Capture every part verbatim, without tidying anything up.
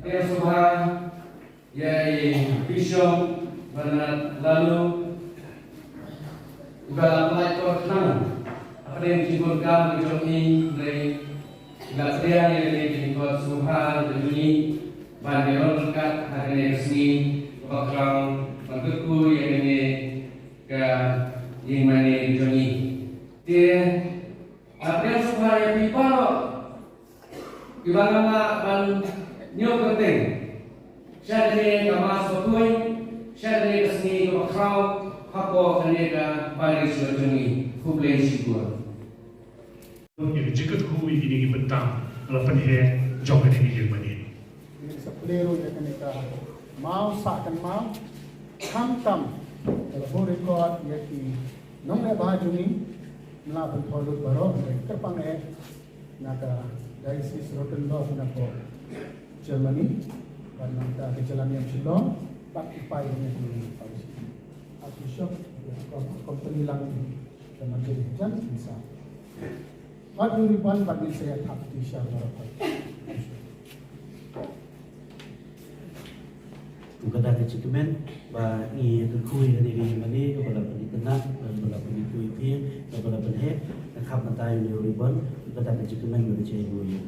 Ïa sngewbha ïa i Bishop Bernard Laloo, iba la pynlait por khnang hapdeng jingdonkam ka jong i, hynrei i la pdiang ïa kane ka jingkot sngewbha ka jong i ban ïaroh ryngkat ha kane ka sngi kaba khraw ban kyrkhu ïa kane ka ïingmane ka jong i. Te nga pdiang sngewbha ïa phi baroh kiba ngan lah ban ñiew kyrteng sha kane ka Mass bakhuid, sha kane ka sngi kaba khraw hapoh kane ka parish ka jong i. Khublei shibun. Ïa ka jingkyrkhu ïa kine ki bynta la pynheh jong kane ka ïingmane. Ngi sa plie ruh ïa kane ka maw sah kynmaw, khamtam ka la buh record ïa ki nongleh bha jong ngi. Nga la pynpaw lut baroh, hynrei kyrpang eh na ka Diocese Rothenburg na ka Germany, bad nangta ka jylla niam Shillong, bad ki paidbah jong ngi, Archbishop, ïa ka company lang ka Manjeri Jan Isa. Bad ngi ruh ban bad ngi sa ïa thap kti sha baroh. Kata ka jingkmen ba ngi kyrkhu ïa kane ka ïingmane kaba la pynitynnad, kaba la pynkhuid, kaba la pynheh, ka khap mynta ïa u ribbon, kata ka jingkmen ba ka jingkyrkhu ïa.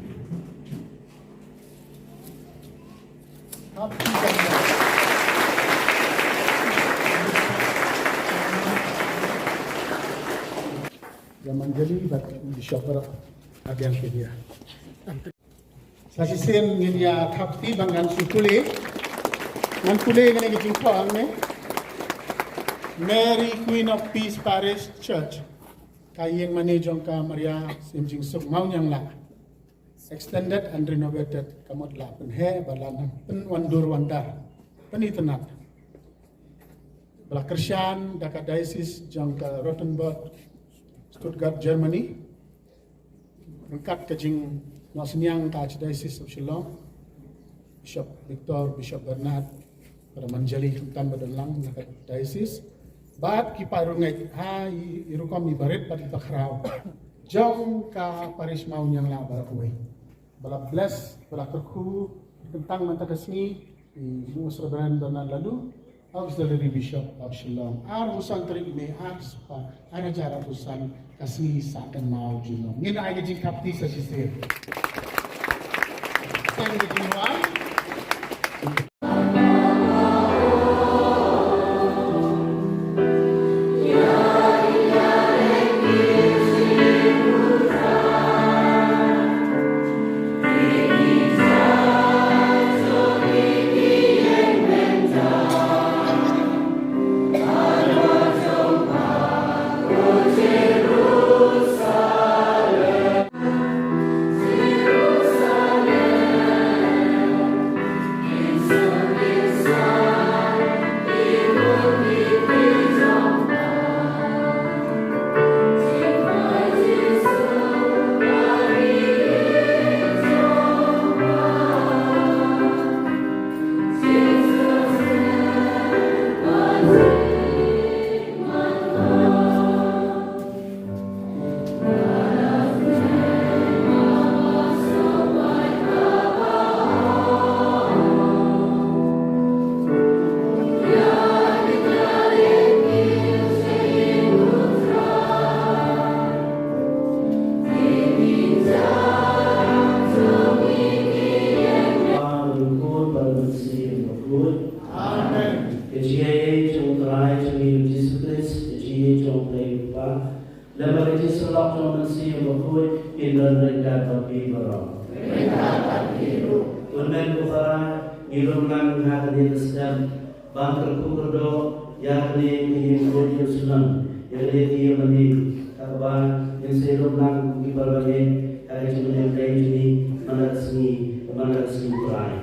Ïa Manjeri bad Bishop baroh. Abiang ke dia. Sa shisien ngin ïa thap kti ba ngan shu pule. Ngan pule kane ka jingkhot ne. Mary Queen of Peace Parish Church. Ka ïingmane jong ka Maria Sim Jingsuk Mawniangla. Extended and renovated, ka mut la pynheh bad la nang pynwandur wandar. Pynitynnad. Ba la kyrshan da ka Diocese jong ka Rothenburg, Stuttgart, Germany. Ryngkat ka jingnoh synñiang ka Archdiocese of Shillong, Bishop Victor, Bishop Bernard, para Manjeri khamtam ba don lang na ka Diocese. Bad ki paralok ha i, i rukom i barit bad i bakhraw jong ka Parish Mawniangla baroh kawei. Ba la bless, ba la kyrkhu, kyntang mynta ka sngi, i Most Reverend Bernard Laloo, Auxiliary Bishop of Shillong. Arphew san tarik May, arspah, ar hajar arphew san, ka sngi sah kynmaw junom. Ngin ai ka jingthap kti sa shisien. Thank you, everyone. Amen. Ka jingaiei jong U Trai jong ngi U Jisu Khrist, ka jingaiei jong U Blei U Kpa, lem bad ka jingsyllok jong U Mynsiem Bakhuid, kin don ryngkat bad phi baroh. Ryngkat bad phi ruh. Khublei ko para, ngi lum lang ha kane ka step ban kyrkhu kyrdoh ïa kane ka ïingkhuid ïing snem, ïa kane ka ïingmane, kaba ngin sa lum lang kum ki para bangeit ha ka jingmane Blei jong ngi man la ka sngi, man la ka sngi U Trai.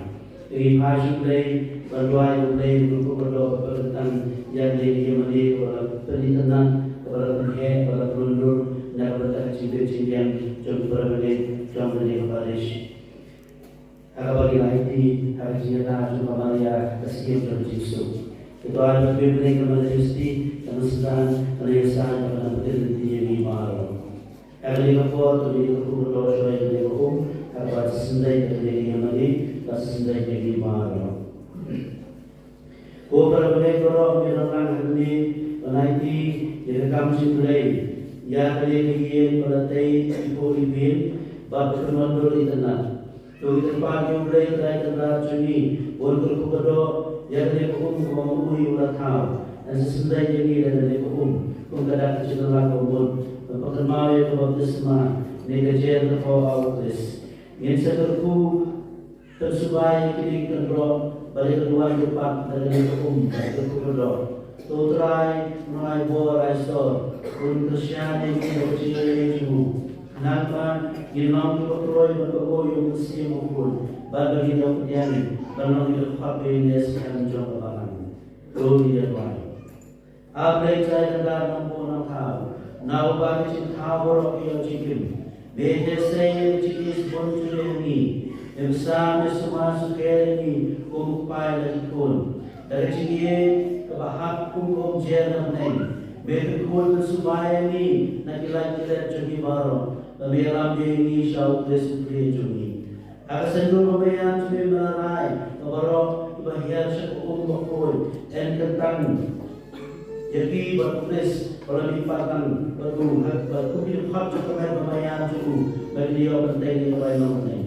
Ngi phai sha U Blei, ban duwai ïa U Blei, ban kyrkhu kyrdoh, ban pynkyntang ïa kane ka ïingmane kaba la pynitynnad, kaba la pynheh, kaba la pynwandur na ka bynta ka jingpynim jingem jong ki para bangeit jong kane ka parish. Ha kaba ngi la aiti ha ka jingïada jong ka Maria ka Syiem jong ka jingsuk. Ngi duwai ba U Blei un ïa ka Maria Theisotti, ka nongsiewhynrei, ka nongïasaid bad ka nongpynim lynti ïa ngi baroh. Ha kane ka por to ngin kyrkhu kyrdoh shuwa ïa kane ka um, ha kaba shisien ïa kane ka ïingmane, ba Sngewbha ïa ngi baroh. Ko para bangeit baroh, ngi la nang hangne ban aiti ïa ka kam jong U Blei ïa kane ka ïing ba la tei i Paul i Bill bad ka kynhun dur itynnad. To ngi kyrpad ïa U Blei Trai Kynrad jong ngi ban kyrkhu kyrdoh ïa kane ka um kaba ma U u la thaw. Yn sa sngewbha ïa ngi da kane ka um kum ka dak ka jingkylla ka mut ban pynkynmaw ïa ka baptisma ne ka jer ka thoh ha U Khrist. Ngin sa kyrkhu pynsuba ïa kine ki kynroh bad ïa ka duwan dupat da kane ka um bad ka kyrkhu kyrdoh. To U Trai un ai bor ai sor, un kyrshan ïa ngi da ka jingïeit jong u. Khnang ba ngin long kiba kloi ban kohnguh ïa U Mynsiem Bakhuid bad ba ngin ïoh pdiang ban long kiba khot ïa U Blei ha ka skhem jong ka balang. To ngin ïa duwai. A Blei Trai Kynrad Nongbuh Nongthaw, na uba ka jingthaw baroh ki ïoh jingim. Me theh sei ïa ka jingïeit bun jong ngi. Me bsa, me sumar sukher ïa ngi kum u kpa ïa la ki khun. Da ka jingïeit kaba hap kum ka umjer na bneng, me kyrkhu pynsuba ïa ngi na ki lait ki let jong ngi baroh, ba me ïalam ïa ngi sha U Khrist U Khlieh jong ngi. Ha ka saiñdur ba maian jong me, me la rai ba baroh kiba hiar sha ka um bakhuid yn kyntang ïa ki bad U Khrist ba la mihpat lang bad u, bad kum ki dkhot jong ka met ba maian jong u, ba kin ïoh bteng ïa ka bainong bneng.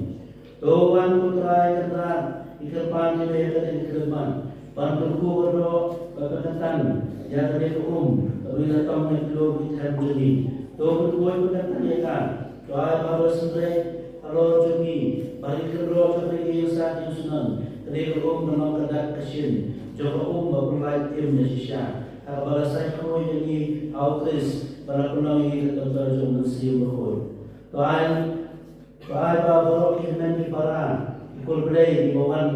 To wan ko Trai Kynrad, ngi kyrpad ïa me ha kane ka khlieh ban kyrkhu kyrdoh bad pynkyntang ïa kane ka um, ba ngi la tong na ki lum ki them jong ngi. To kyrkhu pynkyntang ïa ka. To ai ba la sngewbha halor jong ngi, ba ngi kynroh jong ngi ïa ka ïing sat ïing shnong, kane ka um kan long ka dak ka shin jong ka um ba pynlait im ïa shisha, ha kaba la saiñkhroi ïa ngi ha U Khrist, ba la pynlong ïa ngi ka templ jong U Mynsiem Bakhuid. To ai, to ai ba baroh ki hynmen ki para, ki kur Blei kiba wan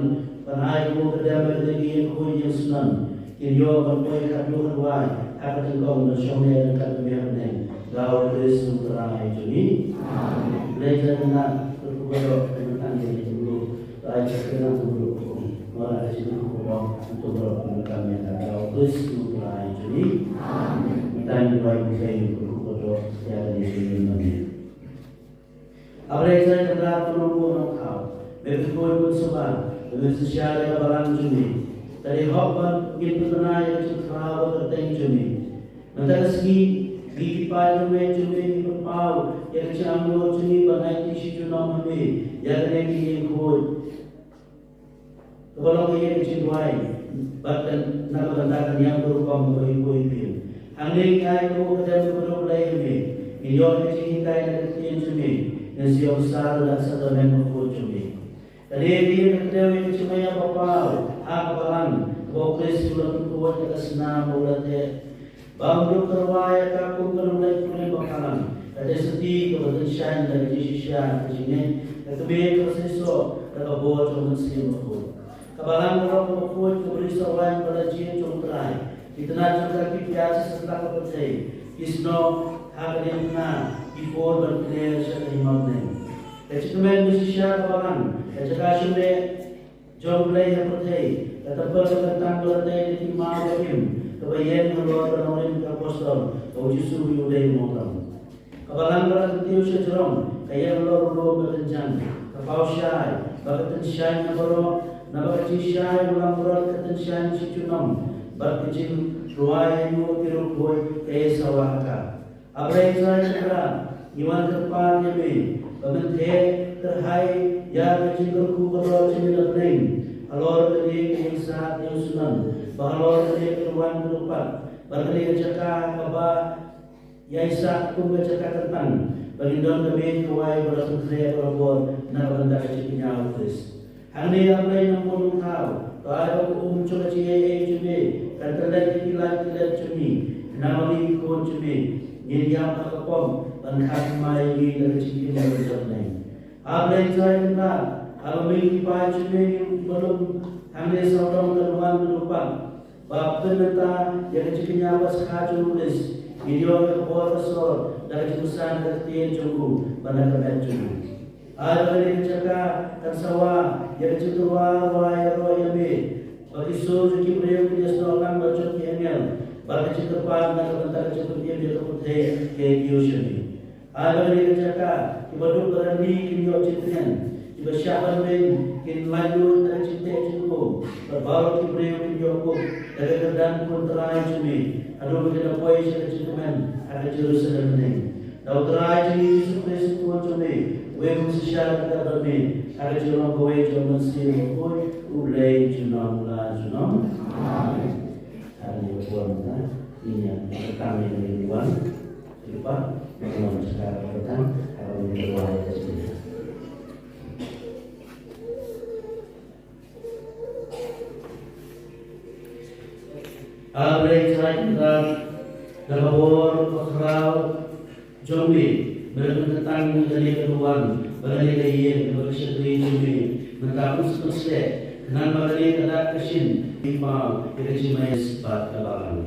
ban ai ka bor ka dem ha kane ka ïing khuid ïing shnong, kin ïoh ban poi khadduh khadwai ha ka tyngkong ban shong leh ryngkat bad me ha bneng, da U Khrist U Trai jong ngi. Amen. Blei Trai Kynrad, kyrkhu kyrdoh, pynkyntang ïa ngi, to ai ka kyrdan, to ai ka jingkyrkhu kyrdoh, to ai ka jingkyrkhu kyrdoh, to ai ka jingkyrkhu kyrdoh, da U Khrist U Trai jong ngi. Amen. Mynta ngin duwai, ngin kyrkhu kyrdoh ïa kane ka ïing. A Blei Trai Kynrad Nongbuh Nongthaw, me kyrkhu pynsuba, me pynshai ïa ka balang jong me. Ka dei hok ba ngin pynbna ïa ka jingkhraw bad ka kyrteng jong me. Mynta ka sngi, ngi ki paid jong me, jong me, ngi pynpaw ïa ka jingangnud jong ngi ban aiti shi junom ha me ïa kane ka ïing khuid. Kaba long ïa ka jingduwai bad kan, na ka bynta ka niam ka rukom kaba u Paul u Bill. Hangne ngi ai ka bor ka dem kaba duk Blei ha me. Ngin ïoh ka jinghikai na ka ktien jong me. Ngin sa ïoh bsa da ka sakrament bakhuid jong me. Ka dei ka ïing ka kdew ïa ka jingmaïa ba paw ha ka balang, kaba U Khrist u la pynkhuid da ka snam ba u la theh. Ba un dup tyrwa ïa ka kum ka nongleit pule bakhalang, ka dei ka kti kaba tyngshaiñ da ka jingshisha, ka jingngeit, ka kmie kaba seisoh, da ka bor jong U Mynsiem Bakhuid. Ka balang baroh kaba khuid, kaba riewsawan ba la jied jong U Trai, ki tnat jong ka ki pdiang sha satlak ka pyrthei, ki snoh ha ka diengphna, ki pud ban pynïar sha ka hima bneng. Ka jingkmen ba shisha ka balang, ka jaka shymbiang jong U Blei ha pyrthei, ka templ ka kyntang ba la tei da ki maw ba im, kaba ïeng halor ka nongrim ka apostol ba U Jisu u dei u Mawtam. Ka balang ba la kyntiew shajrong, ka ïeng halor u lum ba kynjang, ka paw shai ba ka tyngshaiñ na baroh, naba ka jingshai u langbrot ka tyngshaiñ shi junom, bad ka jingrwai aïu ki riewkhuid ka ïai sawa ha ka. A Blei Trai Kynrad, ngi wan kyrpad ïa me ba men theh kyrhai ïa ka jingkyrkhu kyrdoh jong me na bneng halor kane ka ïing sat ïing shnong, bad halor kane ka duwan ka dupat, bad kane ka jaka kaba ïaisah kum ka jaka kyntang, ba ngin don ka miej ka wai ba la pynkhreh barabor na ka bynta ka jingkñia U Khrist. Hangne, A Blei Nongbuh Nongthaw, to ai ba ka um jong ka jingaiei jong me kan pyllait ïa ki lait ki let jong ngi, khnang ba ngi ki khun jong me ngin ïap ha ka pop ban kha thymmai ïa ngi da ka jingim ba kyrpang. A Blei Trai Kynrad, haba me ngi ki paid jong me ngi kiba lum hangne sawdong ka duwan ka dupat, ba pynmynta ïa ka jingkñia Paskha jong U Khrist, ngin ïoh ïa ka bor ka sor da ka jingbasan ka ktien jong u bad na ka met jong u. Ai ba kane ka jaka kan sawa ïa ka jingtyrwa rwai ïaroh ïa me, ba ki sur jong ki briew kin ïasnoh lang bad jong ki angel, bad ka jingkyrpad na ka bynta ka jingpynim ïa ka pyrthei ka ïa kiew sha me. Ai ba kane ka jaka kiba duk ba rangli kin ïoh jingtngen, Ba shah ban beiñ kin laitluid na ka jingteh jingkhum, bad baroh ki briew kin ïoh kup da ka kyrdan khun Trai jong me, haduh ba kin da poi sha ka jingkmen ha ka Jerusalem bneng. Da U Trai jong ngi Jisu Khrist U Khun jong me, uwei u shisha ryngkat bad me ha ka jinglong kawei jong U Mynsiem Bakhuid, U Blei junom la junom. Amen. Amen. Wan na, ini yang pertama yang diwan. Lupa, bangun sekarang petang, kalau ini luar biasa. A Blei Trai Kynrad, da ka bor bakhraw jong me, me la pynkyntang ïa kane ka duwan bad ïa kane ka ïing bad ka shakri jong me mynta u snem snem, khnang ba kane ka dak ka shin, me pynpaw ïa ka jingmai bad ka balang.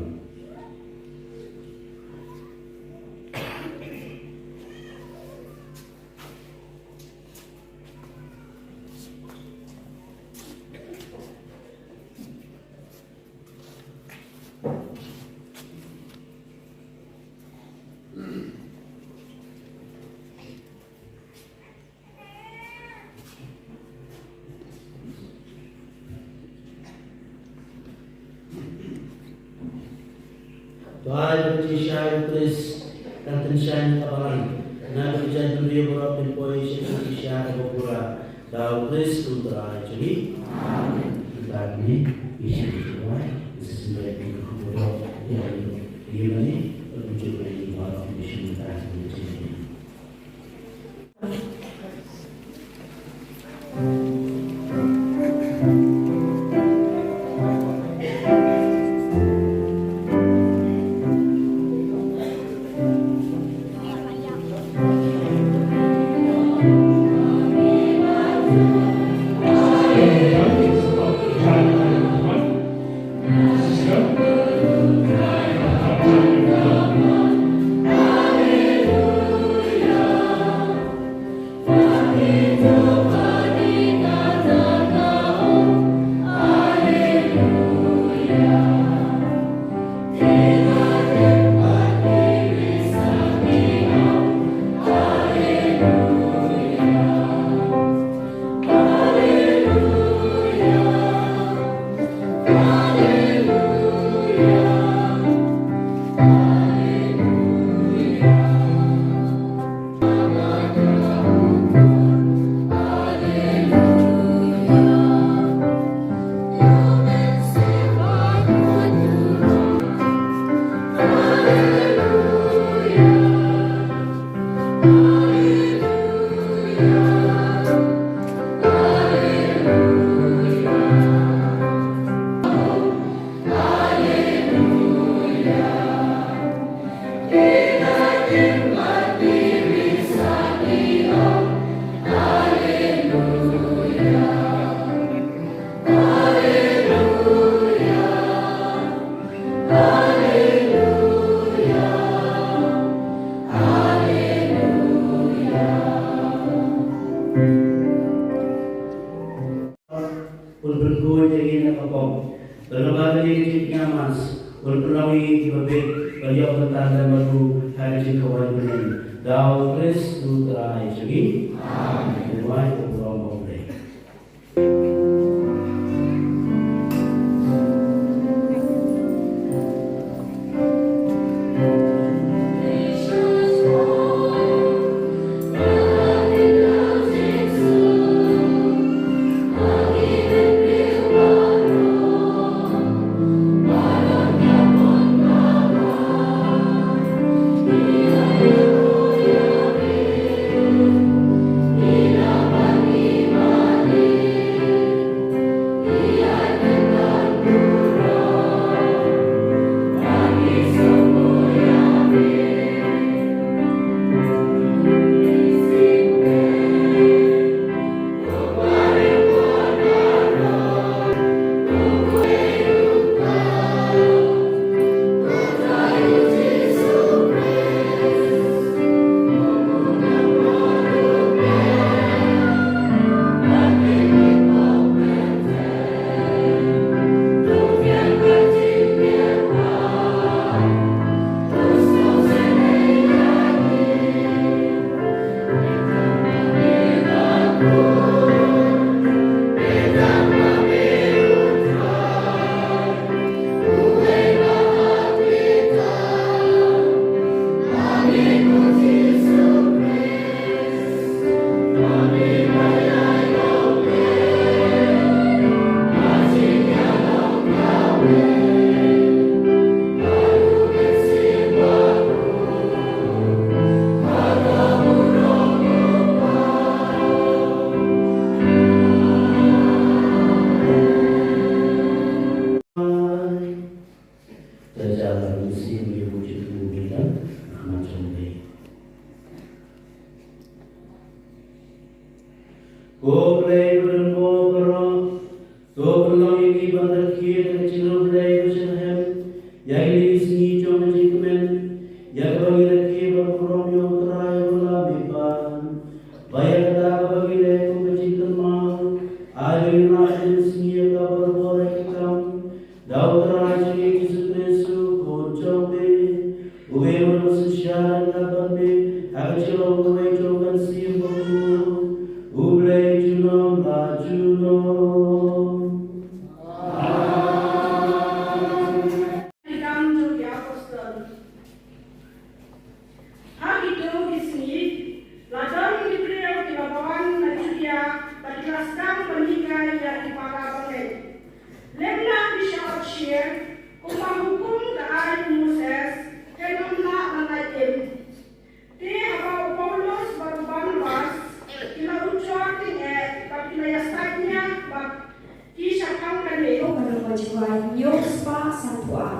To ai ba ka jingshai U Khrist kan pynshai na ka balang, na ka jingshai briew baroh kin poi sha ka jingshai kaba pura, da U Khrist U Trai jong ngi. Amen. Bad ngi ïa sha ka jingduwai, ngi sa sngewbha ïa ka khubor, ïa ka ïa ka ïa ka ïa ka ïa ka ïa ka Un pynkhuid ïa ngi na ka pop. Bad lyngba kane ka jingpynïaid mass, un pynlong ïa ngi kiba bit ban ïoh bynta lem bad u ha ka jingkhawai bneng. Da U Khrist U Trai jong ngi. Amen. Duwai ïa ka burom U Blei. Ko Blei ba don bor baroh, to pynlong ïa ngi ban rakhe da ka jingïarap Blei ba shitrhem ïa kine ki sngi jong ka jingkmen, ïa kaba ngi rakhe bad burom ïa U Trai uba la mihpat. Ba ïa kata kaba ngi leh kum ka jingkynmaw, ai ba ngin ai ïa kine ki sngi ïa ka bor bor ïa ki kam, da U Trai jong ngi Jisu Khrist U Khun jong phi, uba ïa u ba synshar ïa ka ban phi ha ka jinglong kawei jong U Mynsiem Bakhuid, U Blei junom la junom. Amen. Ki Kam jong ki Apostol. Ha kito ki sngi, la don ki briew kiba wan na Judia bad ki la sdang ban hikai ïa ki para bangeit. Lem bad ki shah ot syier, kumba hukum ka ai u Moses, te ym lah ban lait im. Te haba u Paulus bad u Barnabas ki la ujor tyngeh bad ki la ïasaid nia bad ki shaphang kane. Ïoh ban ong ba jingwai, ïoh spah sanphew ar.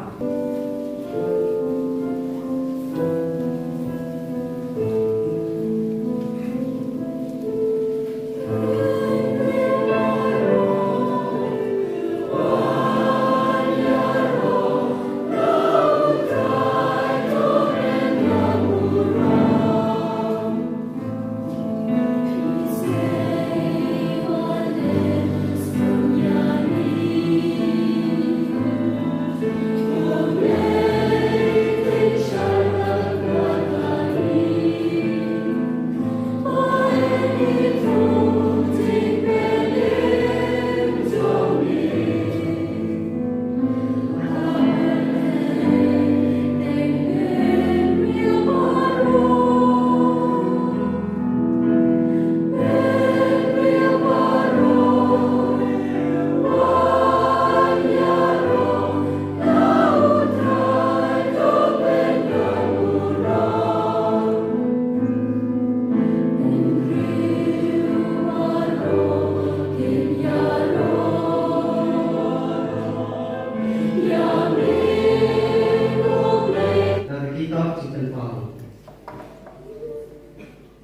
Na ka kitab Jingpynpaw.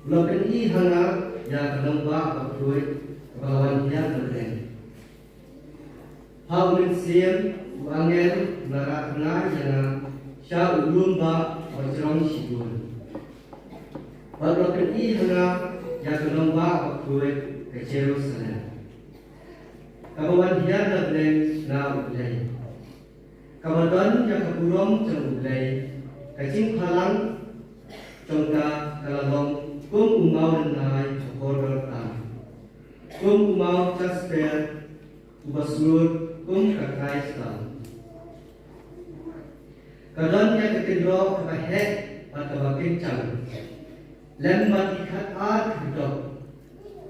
U la pyni ha nga ïa ka nongbah bakhuid kaba wan hiar na bneng. Ha u mynsiem, u angel u la rah rngai ïa nga sha u lum bah ba jrong shibun. Bad u la pyni ha nga ïa ka nongbah bakhuid ka Jerusalem, kaba wan hiar na bneng na U Blei, kaba don ïa ka burom jong U Blei. Ka jingphalang jong ka ka la long kum u mawlynnai ha kordor tam, kum u maw jasper uba sngur kum ka kristal. Ka don ïa ka kynroh kaba heh bad kaba kynjang, lem bad ki khatar khyrdop,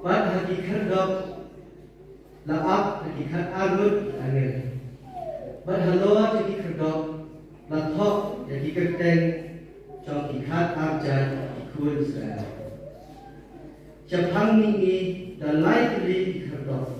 bad ha ki khyrdop la ap ïa ki khatar ngut angel, bad halor jong ki khyrdop la thoh ïa ki kyrteng jong ki khatar jait ki khun Israel. Shaphang mihngi da lai tylli ki khyrdop.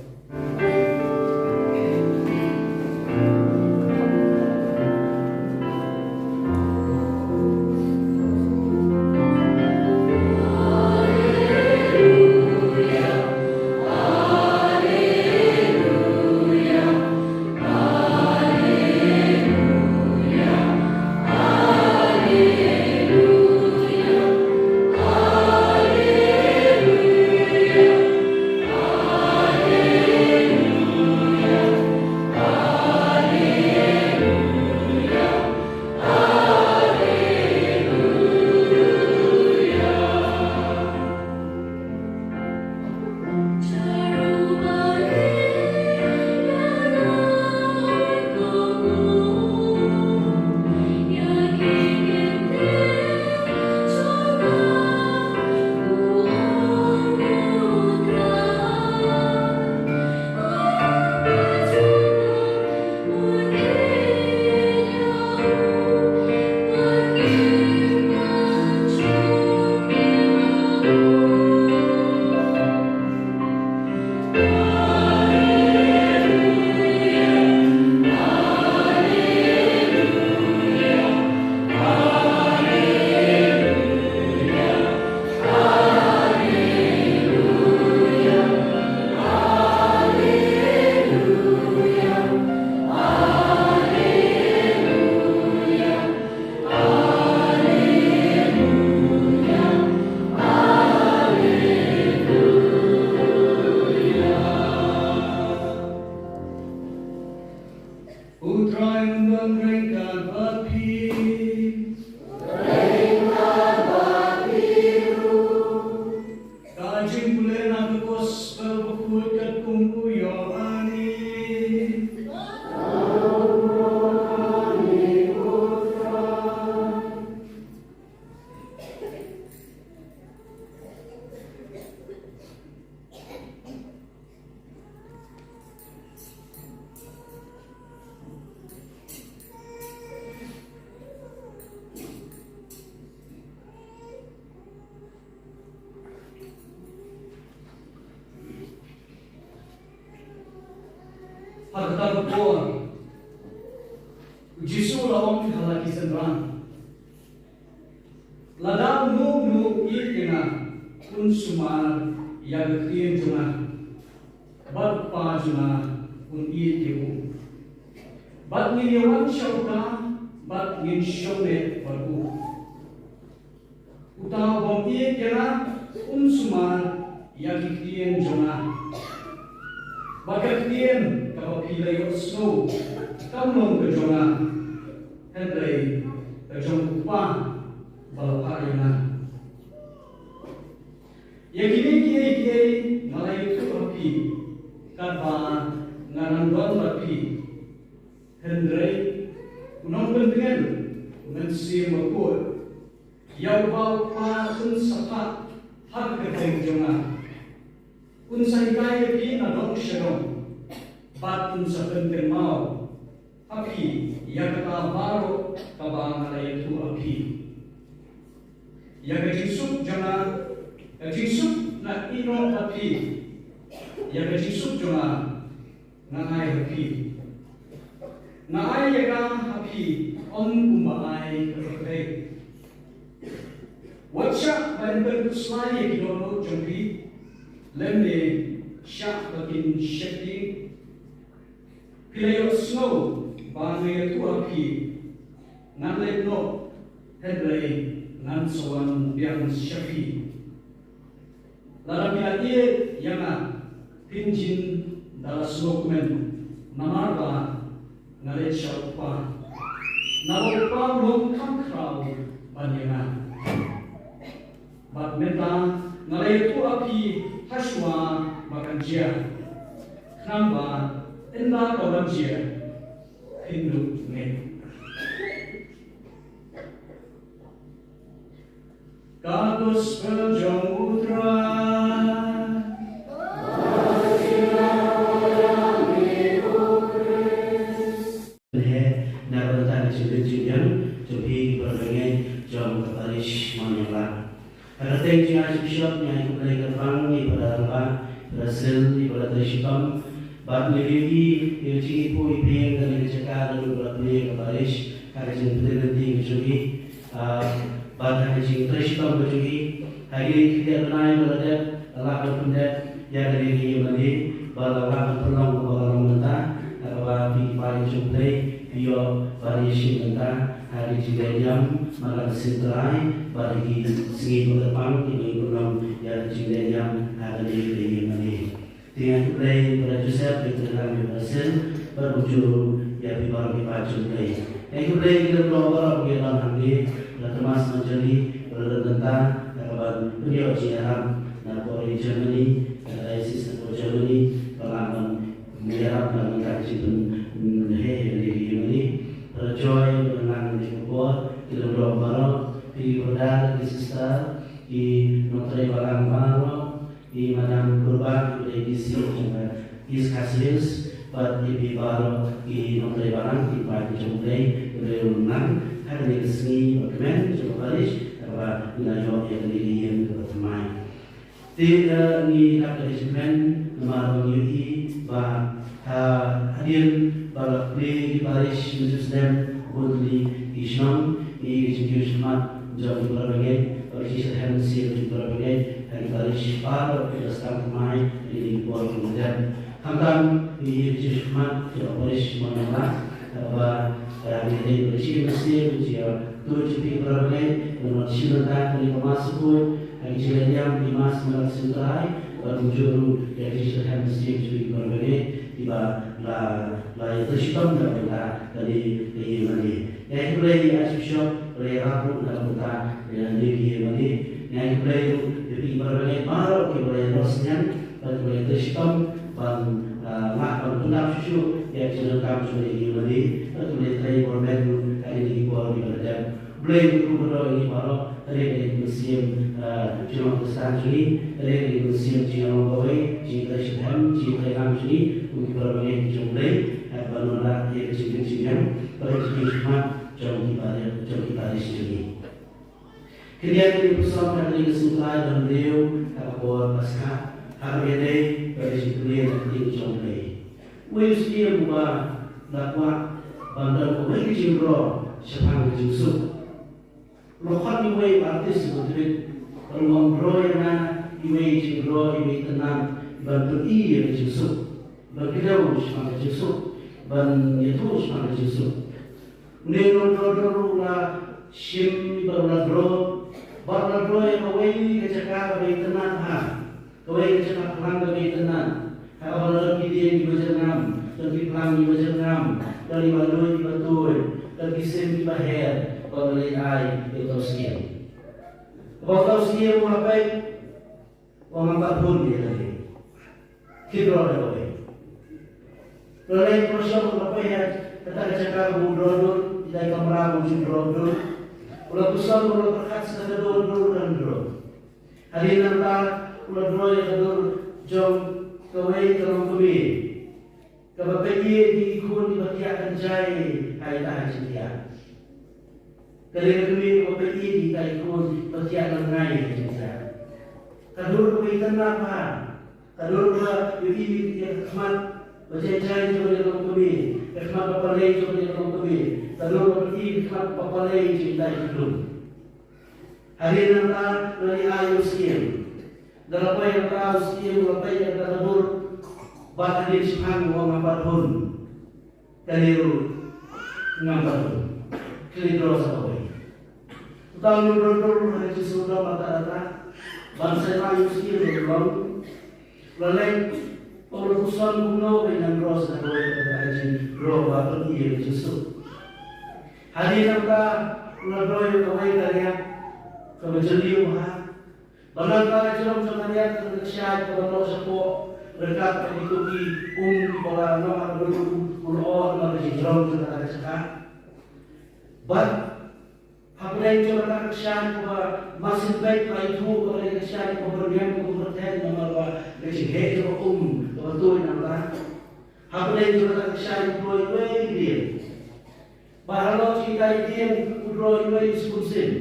Kata ka por, u Jisu u la ong ha la ki synran, lada uno uno u ïeit ïa nga, un sumar ïa ka ktien jong nga, bad u Kpa jong nga un ïeit ïa u, bad ngin ïa wan sha uta, bad ngin shong eh bad u. Uta u bym ïeit ïa nga, un sumar ïa ki ktien jong nga. Bad ka ktien kaba phi la ïohsngew kam long ka jong nga, hynrei ka jong u Kpa ba la phah ïa nga. Ïa kine kiei kiei nga la ïathuh ha phi, katba nga dang don bad phi. Hynrei u nongpyntngen, u Mynsiem Bakhuid, ïa uba u Kpa un sa phah ha ka kyrteng jong nga, un sa hikai ïa phi na dong sha dong, bad un sa pynkynmaw ha phi ïa kata baroh kaba nga la ïathuh ha phi. Ïa ka jingsuk jong nga, ka jingsuk nga ïehnoh ha phi, ïa ka jingsuk jong nga, nga ai ha phi. Nga ai ïa ka ha phi, ym kumba ai ka pyrthei. Wat shah ban pynkhuslai ïa ki dohnud jong phi, lymne shah ba kin sheptieng. Phi la ïohsngew ba nga ïathuh ha phi, ngan leit noh, hynrei ngan sa wan biang sha phi. Lada phi la ïeit ïa nga, phin jin da la sngewkmen, namar ba nga leit sha u Kpa. Naba u Kpa u long kham khraw ban ïa nga. Bad mynta nga la ïathuh ha phi ha shuwa ba kan jia, khnang ba ynda ka wan jia, phin dup ngeit. Ka Gospel jong u Trai. He, na ka bynta ka jingkren jingbiang jong phi ki para bangeit jong ka parish Mawniangla. Ha ka kyrteng jong u Archbishop, ngi ai khublei kyrpang ïa i Brother Rangbah, Brother Sil, i Brother Shitom, bad ngi ïohi ïa ka jingïapoh ïaphieng kane ka jaka da u Brother ka parish, ha ka jingpyntip lynti ka jong i, ah, bad ha ka jingtrei shitom ka jong i, ha kine ki khyndiat bnai ba la dep, la lah ban pyndep ïa kane ka ïingmane, bad la lah ban pynlong kaba ka long mynta, ha kaba phi ki paid jong U Blei phi ïoh ban ïashim bynta ha ka jinglehniam marla ka sien Trai, bad ha ki sngi ba kyrpang kiba ngin pynlong ïa ka jinglehniam ha kane ka ïingmane. Te ngi ai khublei Brother Joseph, ïa ka treilang ïa Brother Sil, bad kumjuh ruh ïa phi baroh ki paid jong U Blei. Ngi ai khublei ïa ki lyngdoh baroh kiba don hangne, Brother Thomas Manjali, ba la don bynta, ha kaban pynïoh jingïarap na Port Reitz Germany, na ka diocese na Port Reitz Germany, ba la ban ïarap na ka bynta ka jingpynheh ïa kane ka ïingmane. Brother Joy, ba la nang ïa ka por, ki lyngdoh baroh, ki brother, ki sister, ki nongtrei balang baroh, i Madam Purba, i ba dei D C jong ka East Khasi Hills, bad i phi baroh i nongtrei balang, i paid jong U Blei, i ba dei u nang, ha kane ka sngi ba kmen jong ka parish, kaba ngi la ïoh ïa kane ka ïing kaba thymmai. Te, eh, ngi dap da ka jingkmen, namar ba ngi ïohi ba Ha, hadien ba la plie ki parish mynta snem bun tylli ki shnong, ngi ïohi ka jingkiew shakhmat jong ki para bangeit, bad ka jingshitrhem mynsiem jong ki para bangeit ha ki parish baroh kiba sdang thymmai ha kine ki por kiba la dep. Khamtam ngi ïohi ka jingkiew shakhmat jong ka parish Mawniangla, ha kaba ka dei ka jingim mynsiem jong ki para bangeit, ngi wan shim bynta ha kane ka Mass bakhuid, ha ka jinglehniam ki Mass Mynsiem Trai, bad kumjuh ruh ïa ka jingshitrhem mynsiem jong ki para bangeit kiba la, la ïatrei shitom na ka bynta kane ka ïingmane. Ngi ai khublei ïa u Archbishop ba la ïarap ruh na ka bynta kane ka ïingmane. Ngi ai khublei ruh ïa phi ki para bangeit baroh kiba la ïaroh synñiang bad kiba la ïatrei shitom ban, ah, lah ban pyndap shuh shuh ïa ka jingdonkam jong kane ka ïingmane. Bad kiba la ïatrei bor met ruh ha kine ki por kiba la dep. Blei un kyrkhu kyrdoh ïa ngi baroh, ka dei ka mynsiem, eh, jinglong Khristan jong ngi, ka dei ka mynsiem jingïalong kawei, jingtrei shitrhem, jingtrei lang jong ngi kum ki para bangeit jong U Blei, eh, ban wanrah ïa ka jingkit jingïang bad ka jingkiew shakhmat jong ki parish, jong ki parish jong ngi. Khyndiat ngi pyrshang ha kane ka sngi Trai ba hynriew ha ka por Paskha, ha kaba ïadei bad ka jingpynim na ka ktien jong U Blei. Uwei u syiem uba la kwah ban don kawei ka jingdro shaphang ka jingsuk. U la khot ïa uwei u artist uba tbit ban ong, "Draw ïa nga iwei i jingdro, iwei i tynnad ban pyni ïa ka jingsuk, ban kdew shaphang ka jingsuk, ban ïathuh shaphang ka jingsuk." Une u nongdro dur u la shim bad u la draw, bad u la draw ïa kawei ka jaka kaba itynnad bha, kawei ka jaka phlang kaba itynnad, ha kaba la don ki dieng kiba jyrngam, don ki phlang kiba jyrngam, don kiba luid kiba tuid, don ki sim kiba her, bad u la leit ai ïa uta u syiem. Bad uta u syiem u la peit, u ong, "Ngam pat hun ïa kane. Khie draw da kawei." U la leit, u la shong, u la peit ha kata ka jaka ba u draw dur, ïa ka kamra ba u ju draw dur. U la puson, u la pyrkhat sa ka dur, dur, dur, dur. Hadien nangta u la draw ïa ka dur jong kawei ka longkmie kaba peit ïa ki khun kiba thiah kynjai ha ita ha jingthiah. Ka dei ka kmie kaba peit ïa kita ki khun ba thiah lyngngai ha jingthiah. Ka dur kaba itynnad bha, ka dur kaba ïohi ïa ka khmat ba jai jai jong ka longkmie, ka khmat ba palei jong ka longkmie, ka dur kaba ïohi ka khmat ba palei jong kita ki khun. Hadien nangta u la leit ai ïa u syiem. Haba la poi hangta u syiem u la peit ïa kata ka dur, bad hadien shiphang u ong, "Ngam pat hun. Kane ruh ngam pat hun. Khie draw sa kawei." Uta u nongdro dur u la jingsngewdom bad u la, ban sa ai ïa u syiem ruh u long. U la leit, u la puson kumno ban nang draw sa kawei kata ka jingdro ba pyni ïa ka jingsuk. Hadien nangta u la draw ïa kawei ka riat kaba jylliew bha. Bad nangta la jrong jong ka riat ka kyrshaid kaba noh shapoh, ryngkat bad kito ki um kiba la noh ha ka dum u lyoh namar ka jingjrong jong kata ka jaka. Bad hapdeng jong kata ka kyrshaid kaba marsien beit la ithuh ba ka dei ka kyrshaid kaba byrngem kaba byrthen namar ba ka jingheh jong ka um kaba tuid nangta. Hapdeng jong kata ka kyrshaid u poi uwei u dieng. Bad halor jong ita i dieng u draw uwei u skum sim.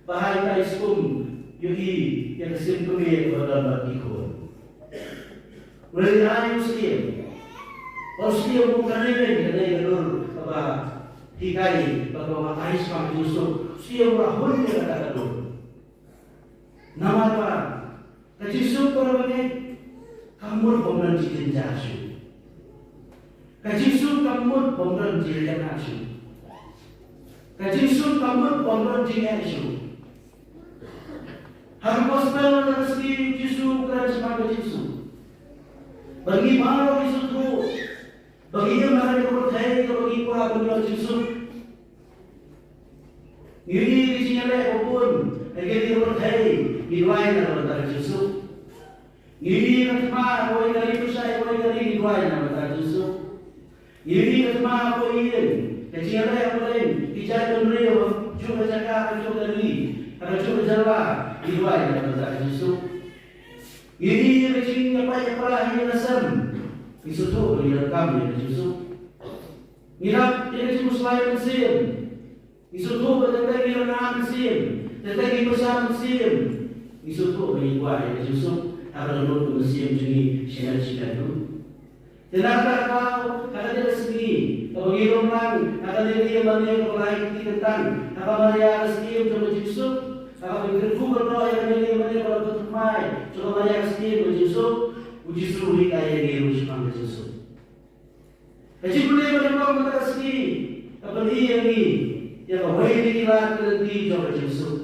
Bad ha ita i skum u ïohi ïa ka sim kmie kaba don bad ki khun. U la leit ai ïa u syiem. Bad u syiem u ong, "Kane keiñ ka dei ka dur kaba hikai bad kaba batai shaphang ka jingsuk." U syiem u la hun ïa kata ka dur. Namar ba ka jingsuk, para bangeit, kam mut ban don jingjynjar shuh. Ka jingsuk kam mut ban don jingjynjar shuh. Ka jingsuk kam mut ban don jingeh shuh. Ha ka gospel mynta ka sngi u Jisu u kren shaphang ka jingsuk. Ba ngi baroh ngi sngewthuh ba ngi im ha kane ka pyrthei kaba ngi kwah ban ïoh jingsuk. Ngi ïohi ka jingïaleh ba bun ha kane ka pyrthei, ngi duwai na ka bynta ka jingsuk. Ngi ïohi ka thma kawei ka ri pyrshah ïa kawei ka ri, ngi duwai na ka bynta ka jingsuk. Ngi ïohi ka thma kawei ka ïing, ka jingïaleh hapdeng ki jaitbynriew, ha kajuh ka jaka, ha kajuh ka ri, ha kajuh ka jylla, ngi duwai na ka bynta ka jingsuk. Ngi ïohi ka jingïapait ïapra ha ïing ha sem, ngi sngewthuh ba ngi donkam ïa ka jingsuk. Ngi dap ïa ka jingmynsiem mynsiem. Ngi sngewthuh ba teng teng ngi rnga mynsiem, teng teng ngi pyrshah mynsiem. Ngi sngewthuh ba ngi kwah ïa ka jingsuk ha ka dohnud ka mynsiem jong ngi shimet shimet ruh. Te na kata ka daw, ha kane ka sngi kaba ngi rung lang ha kane ka ïing mane kaba lai kti kyntang, ha ka Maria ka syiem jong ka jingsuk, ha kaba ngi kyrkhu kynnoh ïa kane ka ïing mane kaba la pynthymmai jong ka Maria ka syiem jong ka jingsuk, u Jisu u hikai ïa ngi ruh shaphang ka jingsuk. Ka jingpule ba nyngkong mynta ka sngi ka pyni ïa ngi ïa kawei na ki lad ki lynti jong ka jingsuk.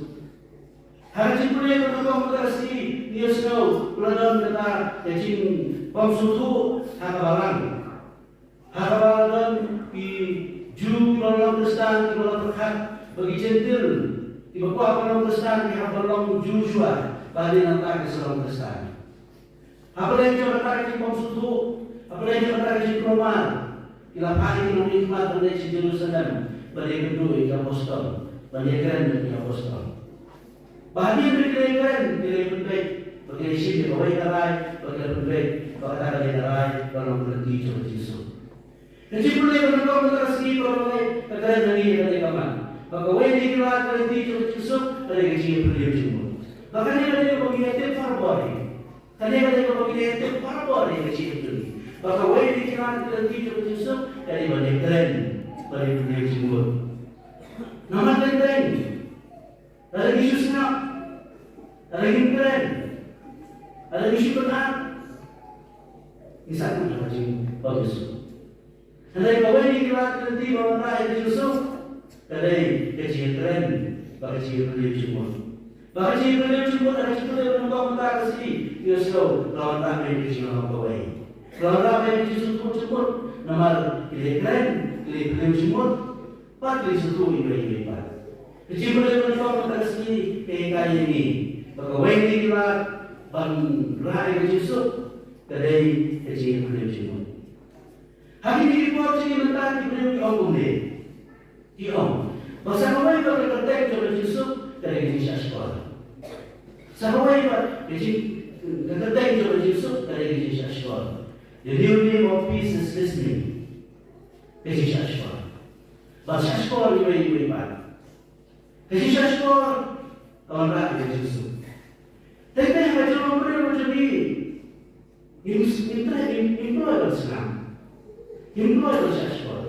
Ha ka jingpule ba nyngkong mynta ka sngi ngi ïohsngew ba la don kata ka jingbymsngewthuh ha ka balang, ha kaba la don ki Jiw kiba la long Khristan kiba la pyrkhat ba ki Jentil kiba kwah ban long Khristan ki hap ban long Jiw shuwa ba hadien nangta ki sa long Khristan. Hapdeng jong kata ka jingbymsngewthuh, hapdeng jong kata ka jingkulmar, ki la phah ïa ki nongmihkhmat ban leit sha Jerusalem ban ïakynduh ïa ki apostol, ban ïakren bad ki apostol. Ba hadien ba ki la ïakren, ki la pynbeit ba ki la shim ïa kawei ka rai, ba ki la pynbeit ba kata ka dei ka rai ban long ka lynti jong u Jisu. Ka jingpule ba nyngkong mynta ka sngi, para bangeit, ka kren ha ngi ïa kane ka mat ba kawei na ki lad ka lynti jong u Jisu ka dei ka jingïapylliew jingmut. Ba kane ka dei kaba ngi ïatip barabor hi. Kane ka dei kaba ngi ïatip barabor ïa ka jingim jong ngi. Ba kawei na ki lad ki lynti jong ka jingsuk ka dei ban ïakren bad ïa ki briew jingmut. Namar teng teng lada ngi shu sngap, lada ngim kren, lada ngi shu pynat, ngi sah kut ha ka jingbym ïasuk. Hynrei kawei na ki lad ki lynti ba wanrah ïa ka jingsuk ka dei ka jingkren bad ka jingpynlong jingmut. Bad ka jingpynlong jingmut ha ka jingpynlong jingmut mynta ka sngi, ngi ïohsngew ka wanrah ïa ka jinglong kawei. Ka wanrah ïa ka jingsngewthuh jingmut namar ki la kren, ki la pynlong jingmut bad ki la sngewthuh iwei iwei pat. Ka jingpynlong jingmut mynta ka sngi ka hikai ïa ngi ba kawei na ki lad ban rah ïa ka jingsuk ka dei ka jingpynlong jingmut. Ha kine ki por jong ngi mynta ki briew ki ong kumne. Ki ong ba sa kawei pat ka kyrteng jong ka jingsuk ka dei ka jingshah shkor. Sa kawei pat ka jing, ka kyrteng jong ka jingsuk ka dei ka jingshah shkor. The new name of peace is listening. Ka jingshah shkor. Ban shah shkor iwei iwei pat. Ka jingshah shkor ka wanrah ïa ka jingsuk. Teng teng ha ka jingim briew jong ngi, ngim, ngim treh, ngim, ngim kloi ban sngap. Ngim kloi ban shah shkor.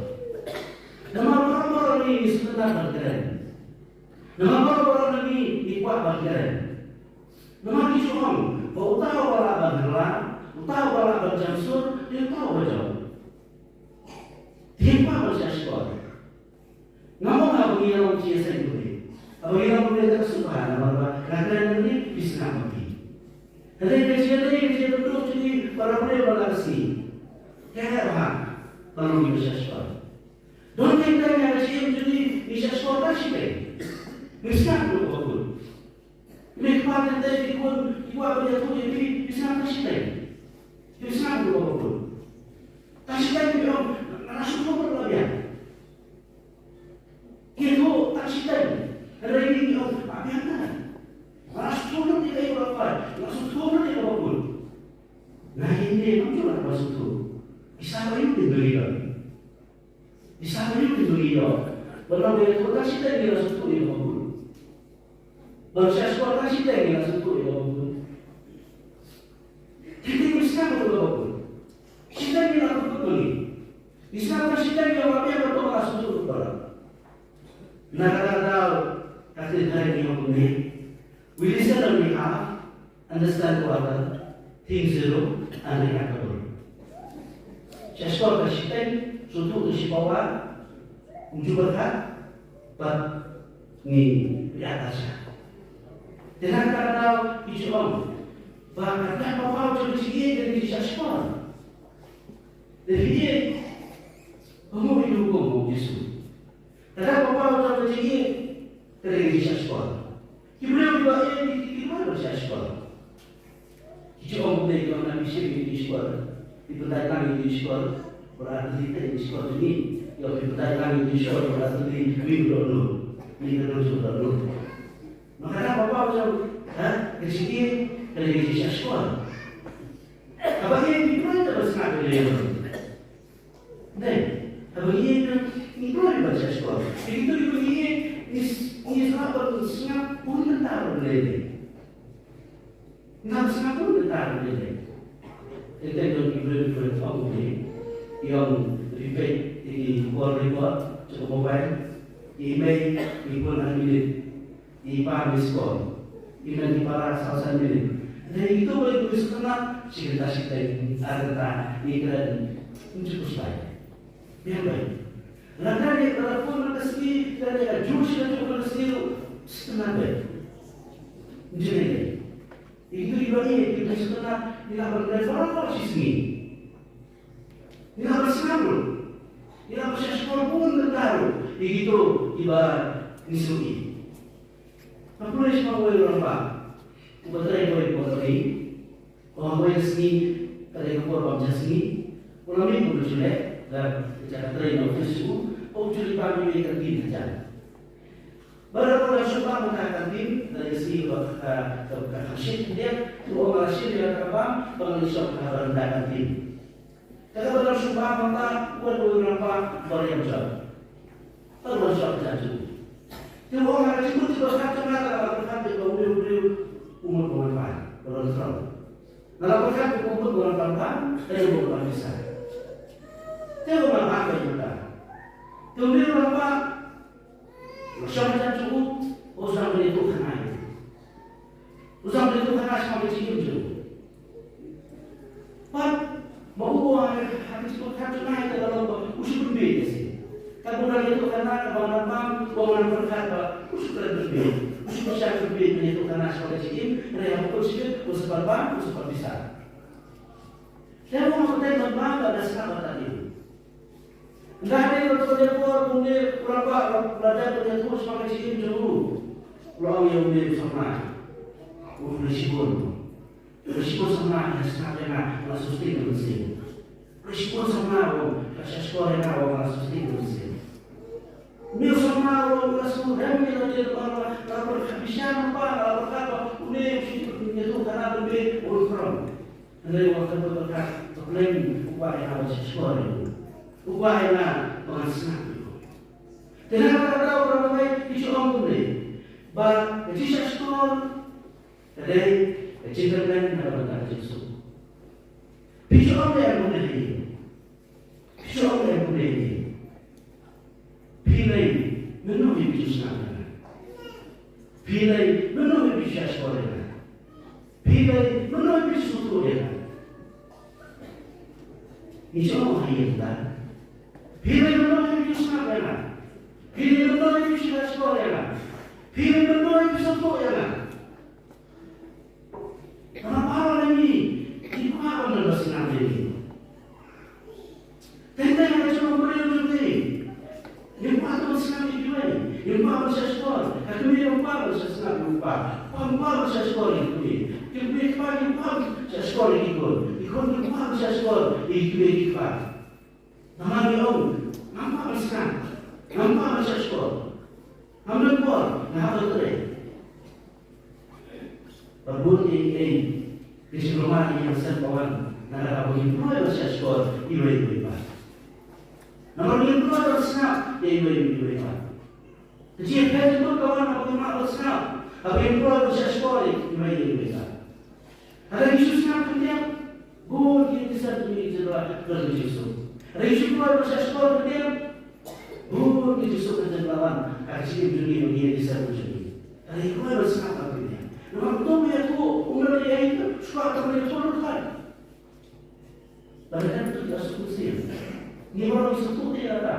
Namar baroh baroh ngi ngi sngewtynnat ban kren. Namar baroh baroh ngi ngi kwah ban kren. Namar ngi ju ong ba uta uba lah ban hyrlap, uta uba lah ban jam sur, dei uta uba jam. Te ngim kwah ban shah shkor. Nga mut haba ngi ïalong jingïaseng kumne. Haba ngi ïalong kumne te ka sngewbha namar ba nga kren kumne phi sngap ma phi. Hynrei ka jingïadei ka jingïadei jong ngi para briew ba la ka sngi. Ka heh bha ban long ïa ka shah shkor. Don teng teng ha ka jingim jong ngi ngi shah shkor tang shiteng. Ngi sngap ruh kaba kut. Mei kpa teng teng ki khun ki kwah ban ïathuh ïa phi, phi sngap tang shiteng. Phi sngap ruh kaba kut. Tang shiteng ki ong, nga la sngewthuh ruh la biang. Ki ïathuh tang shiteng. Hynrei ngi ong, la biang na. Nga la sngewthuh ruh ïa kaba kwah, nga la sngewthuh ruh ïa kaba kut. Nga ïa ngi ngam ju lah ban sngewthuh. Isa ba ïoh ki dei ba. Isa ba ïoh ki dei ba. Ba la ïathuh tang shiteng ngi la sngewthuh ïa kaba kut. Ba la shah shkor tang shiteng ngi la sngewthuh ïa kaba kut. Kita ngi sngap ruh kaba kut. Shiteng ngi la kut kut ngi. Ngi sngap tang shiteng ngi ong la biang, ba to la sngewthuh ruh ba la. Na kata ka daw, ka ktien Thai ngi ong kumne. We listen on behalf, understand quarter, think zero, and react double. Shah shkor tang shiteng, sngewthuh tang shipawa, ym ju pyrkhat, bad ngi react tang shah. Te na kata ka daw, ngi ju ong ba ka dak ba paw jong ka jingïeit ka dei ka jingshah shkor. Te phi ïeit, ba mut ïa ka hukum u Jisu. Ka dak ba paw jong ka jingïeit ka dei ka jingshah shkor. Ki briew kiba ïeit ki, ki, ki briew ba shah shkor. Ki ju ong kumne, ki ong, na phi shim ïa ka jingshkor, phi pyndait lang ïa ka jingshkor, ba la tylli ïa ka jingshkor jong ngi. Ki ong phi pyndait lang ïa ka jingshkor, ba la tylli, ngi ka dohnud, ngi ka dohnud, dohnud. Ma ka dak ba paw jong, ha, ka jingïeit ka dei ka jingshah shkor. Haba ïeit, phi kloi te ban sngap ïa ka lei. Dei, haba ngi ïeit, ngi kloi ban shah shkor. Te kito kiba ngi ïeit, ngi s-, ngi sngap ban sngap bun mynta ruh lei lei. Ngi sngap bun mynta ruh lei lei. Te te don ki briew, ki briew ong kumne. Ki ong, phi peit ïa ki call record jong ka mobile. Ïa i mei, i bun ar minit. I ba miss call. I mei i ba la saw san minit. Hynrei ito ba ito sngewtynnat, shi kynta shiteng, ar kynta, i kren, ym ju pyrshah. Biang bha. Lada ïa ka phone man ka sngi, lada ïa ka juh shi ka juh man ka sngi ruh, sngewtynnat bha. Ym ju lei lei. Ito i ba ïeit, ito i sngewtynnat, i la ban kren baroh shi sngi. Ngi la ban sngap ruh. Ngi la ban shah shkor bun mynta ruh ïa kito kiba ngi sngewthuh. Nga pule sha uwei u rangbah uba trei ha kawei ka company. Kawei ka sngi ka dei ka por bam ja sngi. U la mih kum u ju leh, la ka jaka trei na office u, u ju leit bam ïa ka canteen hajan. Bad haba u la shu bam ha ka canteen, ka dei ka sngi kaba ka, ka, ka, ka shit khyndiat, u ong nga la shim ïa ka bam, ba ngan leit shong ha ka veranda canteen. Te kaba la shu bam mynta, u wan u rangbah ba riam jot. Ba wan shong ha ka canteen. Te u ong ha ka jingmut jingpyrkhat jong nga, nga la pyrkhat ïa uwei u briew, u mut ba ngan pan, ba ngan thrang. Nga la pyrkhat ïa u Te u rangbah u la ban pisa. Te u rangbah u la ban pisa. Te u rangbah u la shong hajan jong u, u sdang ban ïathuhkhana ïa u. U sdang ban ïathuhkhana shaphang ka jingim jong u. Bad ma u ong ha ka jingïathuhkhana jong u, ka long ba u shu pynbiej ïa u. Katba u dang ïathuhkhana, ka bam, ka bam, u ong ha u pyrkhat ba u shu klet pynbiej. U shu pyrshang pynbiej ban ïathuhkhana shaphang ka jingim, hynrei ha ka por shibit u sa pan bam, u sa pan pisa. Te u ong ha ka por ban bam, bad da sngap ba tad ïa u. Ynda hadien katto katne por, une u rangbah u la dep ban ïathuh shaphang ka jingim jong u. U la ong ïa une u samla, u ong, "Lei shibun, lei shibun samla, nga sngap ïa nga, nga la sngewsih ka mynsiem. Lei shibun samla, u ong, nga shahshkor ïa nga, u ong, nga la sngewsih ka mynsiem." Une u samla u ong, "Nga la sngewrem ïa lade, nga la, nga la pyrkhat bishar lypa, nga la pyrkhat ba une u shu ïathuhkhana pynbiej, u ong, khrong." Hynrei u ong, "Katba pyrkhat, to khlem, u kwah ïa nga ban shahshkor ïa u. U kwah ïa nga ban sngap ïa u." Te na kata ka daw, para bangeit, ki ju ong kumne, ba ka jingshahshkor ka dei ka jingkyrmen na ka bynta ka jingsuk. Phi ju ong lei kumne hi. Phi ju ong lei kumne hi. Phi lei mynno hi phi ju sngap ïa nga? Phi lei mynno hi phi ju shahshkor ïa nga? Phi lei mynno hi phi ju sngewthuh ïa nga? Ngi ju ong ha ïing ta. Phi lei mynno hi phi ju sngap ïa nga? Phi lei mynno hi phi ju shahshkor ïa nga? Phi lei mynno hi phi ju sngewthuh ïa nga? Namar baroh ngi, ngi kwah ban don ba sngap ïa ngi. Teng teng ha ka jingim briew jong ngi, ngi kwah ban sngap ïa kiwei, ngi kwah ban shahshkor. Ka kmie ka kwah ban shah sngap ïa u kpa, u kpa u kwah ban shahshkor ïa ka kmie, ka kmie ka kwah, ngi kwah ban shahshkor ïa ki khun, ki khun ki kwah ban shahshkor ïa ki kmie ki kpa. Namar ngi ong, ngam kwah ban sngap, ngam kwah ban shahshkor. Ngam don por, nga hap ban trei. Bad bun ei ei, ka jingkulmar ïa ki hangsan ka wan na kata ba ngim kloi ban shahshkor iwei ïa iwei pat. Namar ngim kloi ban sngap ïa iwei ïa iwei pat. Ka jingïapher jingmut ka wan haba ngim lah ban sngap, haba ngim kloi ban shahshkor ïa iwei ïa iwei pat. Haba Jisu sngap kynthiap, bun ki ïing ki sem jong ngi ki la klet ïa u Jisu. Haba Jisu kloi ban shahshkor kynthiap, bun ki Jisu ki la wan ha ka jingim jong ngi bad ki ïing ki sem jong ngi. Haba ngi kloi ban sngap kynthiap. Namar uto ba ïathuh, um leit ïa ïing, shuwa uto ba ïathuh lut pat. Ba dei kata ka suk mynsiem. Ngi baroh ngi sngewthuh ïa kata.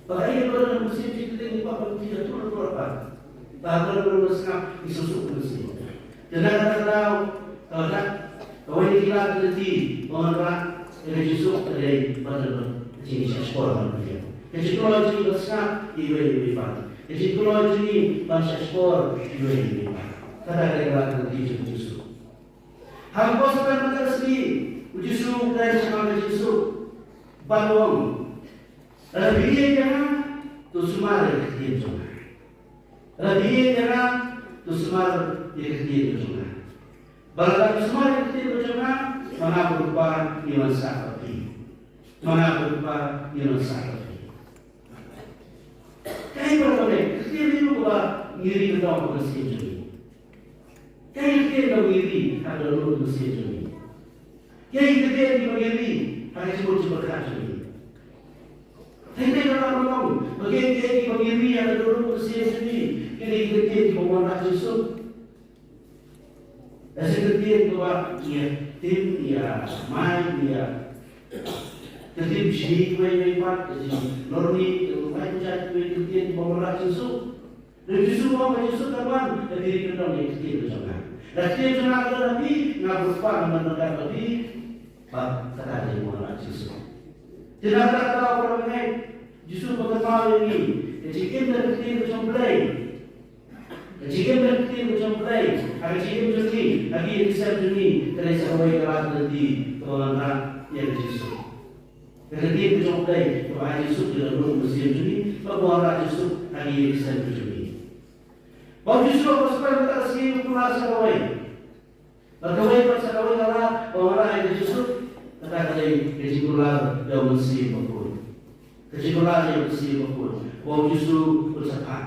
Ba ka ïing ba don ha mynsiem jingkylli ngi kwah ban ïathuh lut pat. Ba ka don ba sngap ngi sngewthuh mynsiem. Te na kata ka daw, kata kawei na ki lad ki lynti ba ngi wanrah ïa ka jingsuk ka dei ban don ka jingshahshkor ban pynïap. Ka jingkloi jong ngi ban sngap ïa iwei ïa iwei pat. Ka jingkloi jong ngi ban shahshkor ïa iwei ïa iwei pat. Kata ka dei ka lad ka lynti jong ka jingsuk. Ha ka por sa kynta ka sngi, u Jisu u kren shaphang ka jingsuk bad u ong, lada phi ïeit ïa nga, to sumar ïa ka ktien jong nga. Lada phi ïeit ïa nga, to sumar ïa ka ktien jong nga. Bad lada phi sumar ïa ka ktien jong nga, ma nga bad u Kpa ngin wan sah bad phi. Ma nga bad u Kpa ngin wan sah bad phi. Kaei kaba ngi, ka ktien aïu kaba ngi ri kyndong ha ka mynsiem jong ngi? Kaei ka ktien kaba ngi ri ha ka dohnud mynsiem jong ngi? Kaei ka ktien kaba ngi ri ha ka jingmut jingpyrkhat jong ngi? Kaei kaei kaba ngi ri ha ka dohnud mynsiem jong ngi? Kaei ka ktien kaba wanrah Jisu? Lane ka ktien kaba ïa tim ïa mai ïa ka ktien shi wei wei pat ka jing lorni ka wei ka jait wei ka ktien kaba wanrah Jisu. Lane Jisu ba ka Jisu ka wan ka dei ka dong ïa ka ktien ka jong nga. Lane ka ktien jong nga ka dei ha phi, nga bud pa nga man ka dei ha phi. Ba kata ka dei wanrah Jisu. Te na kata ka daw ka dei Jisu ba ka daw ïa ngi ka jingim da ka ktien ka jong Blei. Ka jingim da ka ktien ka jong Blei ha ka jingim jong ngi, ha ki ïing ki sem jong ngi, ka dei sa kawei ka lad ka lynti kaba wanrah ïa ka jingsuk. Ka ktien ka jong Blei kaba ai jingsuk ïa ka dohnud mynsiem jong ngi, kaba wanrah jingsuk ha ki ïing ki sem jong ngi. Ba u Jisu ha ka por sa kynta ka sngi u kular sa kawei. Bad kawei pat sa kawei ka lad ba wanrah ïa ka jingsuk, kata ka dei ka jingkular ïa u Mynsiem Bakhuid. Ka jingkular ïa u Mynsiem Bakhuid ba u Jisu un sa phah.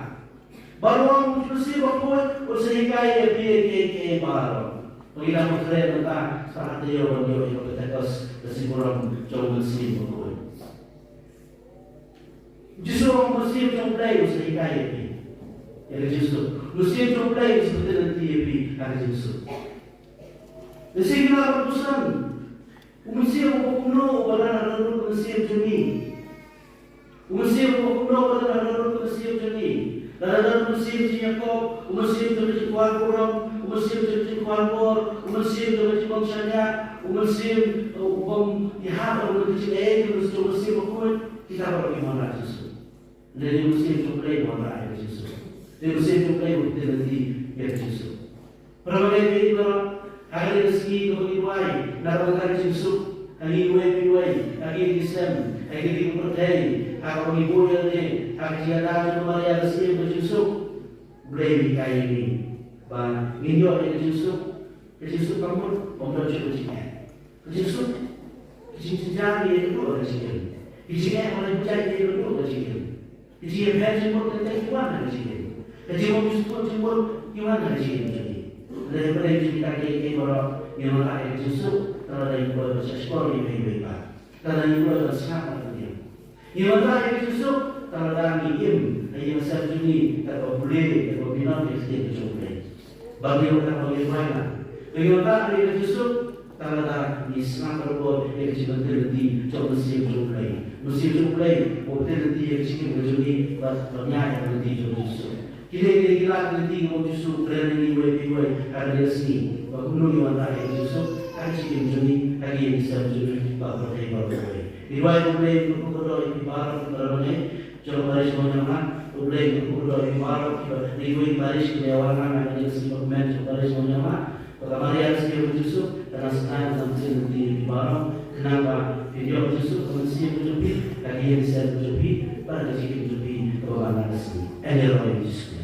Bad u ong u Mynsiem Bakhuid un sa hikai ïa phi ïa kiei kiei baroh. Phi la pyrkhat mynta, sa ka taïew ban ïoh ïa ka Pentekost, ka sngi burom jong u Mynsiem Bakhuid. U Jisu u Mynsiem jong U Blei u sa hikai ïa phi ha ka jingsuk. U Mynsiem jong U Blei u sa pyntip ïa phi ha ka jingsuk. Lehse ngi la pyrkhat, u Mynsiem uba kumno uba don ha ka mynsiem jong ngi? U Mynsiem uba kumno uba don ha ka mynsiem jong ngi? Lada don u mynsiem jong Jakob, u mynsiem jong ka jingkwah burom, u mynsiem jong ka jingkwah bor, u mynsiem jong ka jingbym shaniah, u mynsiem, uh, ubym ïahap bad ka jingaiei, u mynsiem, u mynsiem bakhuid, kita baroh ki wanrah Jisu. Lada u Mynsiem jong U Blei u wanrah ïa ka jingsuk. Lada u Mynsiem jong U Blei u pyntip ïa ka jingsuk. Para bangeit baroh, ha kane ka sngi kaba ngi duwai na ka bynta ka jingsuk ha ngi iwei pa iwei, ha ki ïing ki sem, ha ki ri ki pyrthei, ha kaba ngi buh ïa lade ha ka jingïada jong ka Maria ka Syiem ka jingsuk. U Blei un hikai ïa ngi ba ngin ïoh ïa ka jingsuk, ka jingsuk kaba mut, bym don shuh ka jingeh. Ka jingsuk, ka jingjynjar ïa kaduh ka jingim. Ka jingeh ba la jynjar ïa kaduh ka jingim. Ka jingïapher jingmut teng teng ki wan ha ka jingim. Ka jingbym sngewthuh jingmut ki wan ha ka jingim jong ngi. Lada ngi pynlong jingmut ïa ki baroh, ngi wanrah ïa ka jingsuk, tang lada ngi buh ïa ka jingsuk, ngi pynlong ïa ka. Tang lada ngi buh ïa ka jingsuk, ngi wanrah ïa ka jingsuk, tang lada ngi im ha ïing ha sem jong ngi, kaba pule, kaba pynlong ïa ka ktien ka jong U Blei. Ba ngi wanrah, ba ngi wanrah. Ba ngi wanrah ïa ka jingsuk, tang lada ngi sngap bad bor ïa ka jingpyntip lynti jong u Mynsiem jong U Blei. Mynsiem jong U Blei u pyntip lynti ïa ka jingim ka jong ngi bad ban ïaid ha ka lynti jong u Jisu. Kine ki dei ki lad lynti kaba u Jisu u kren ïa ngi iwei pa iwei ha kane ka sngi. Ba kumno ngin wanrah ïa ka jingsuk ha ka jingim jong ngi, ha ka ïing ka sem jong ngi, bad ha baroh kawei. Ngi duwai ba U Blei un kyrkhu kyrdoh ïa phi baroh, para bangeit jong ka parish Mawïalang. U Blei un kyrkhu kyrdoh ïa phi baroh kiba na kiwei ki parish kiba ïawan lang ha kane ka sngi ba kmen jong ka parish Mawïalang. Ba ka Maria ka Syiem ka jingsuk kan nang sngewthuh, kan nang pyntip ïa phi baroh, khnang ba phin ïoh jingsuk ha ka mynsiem ka jong phi, ha ka ïing ka sem ka jong phi, bad ha ka jingim jong phi kaba man la ka sngi. Ha ka kyrteng U Jisu Khrist.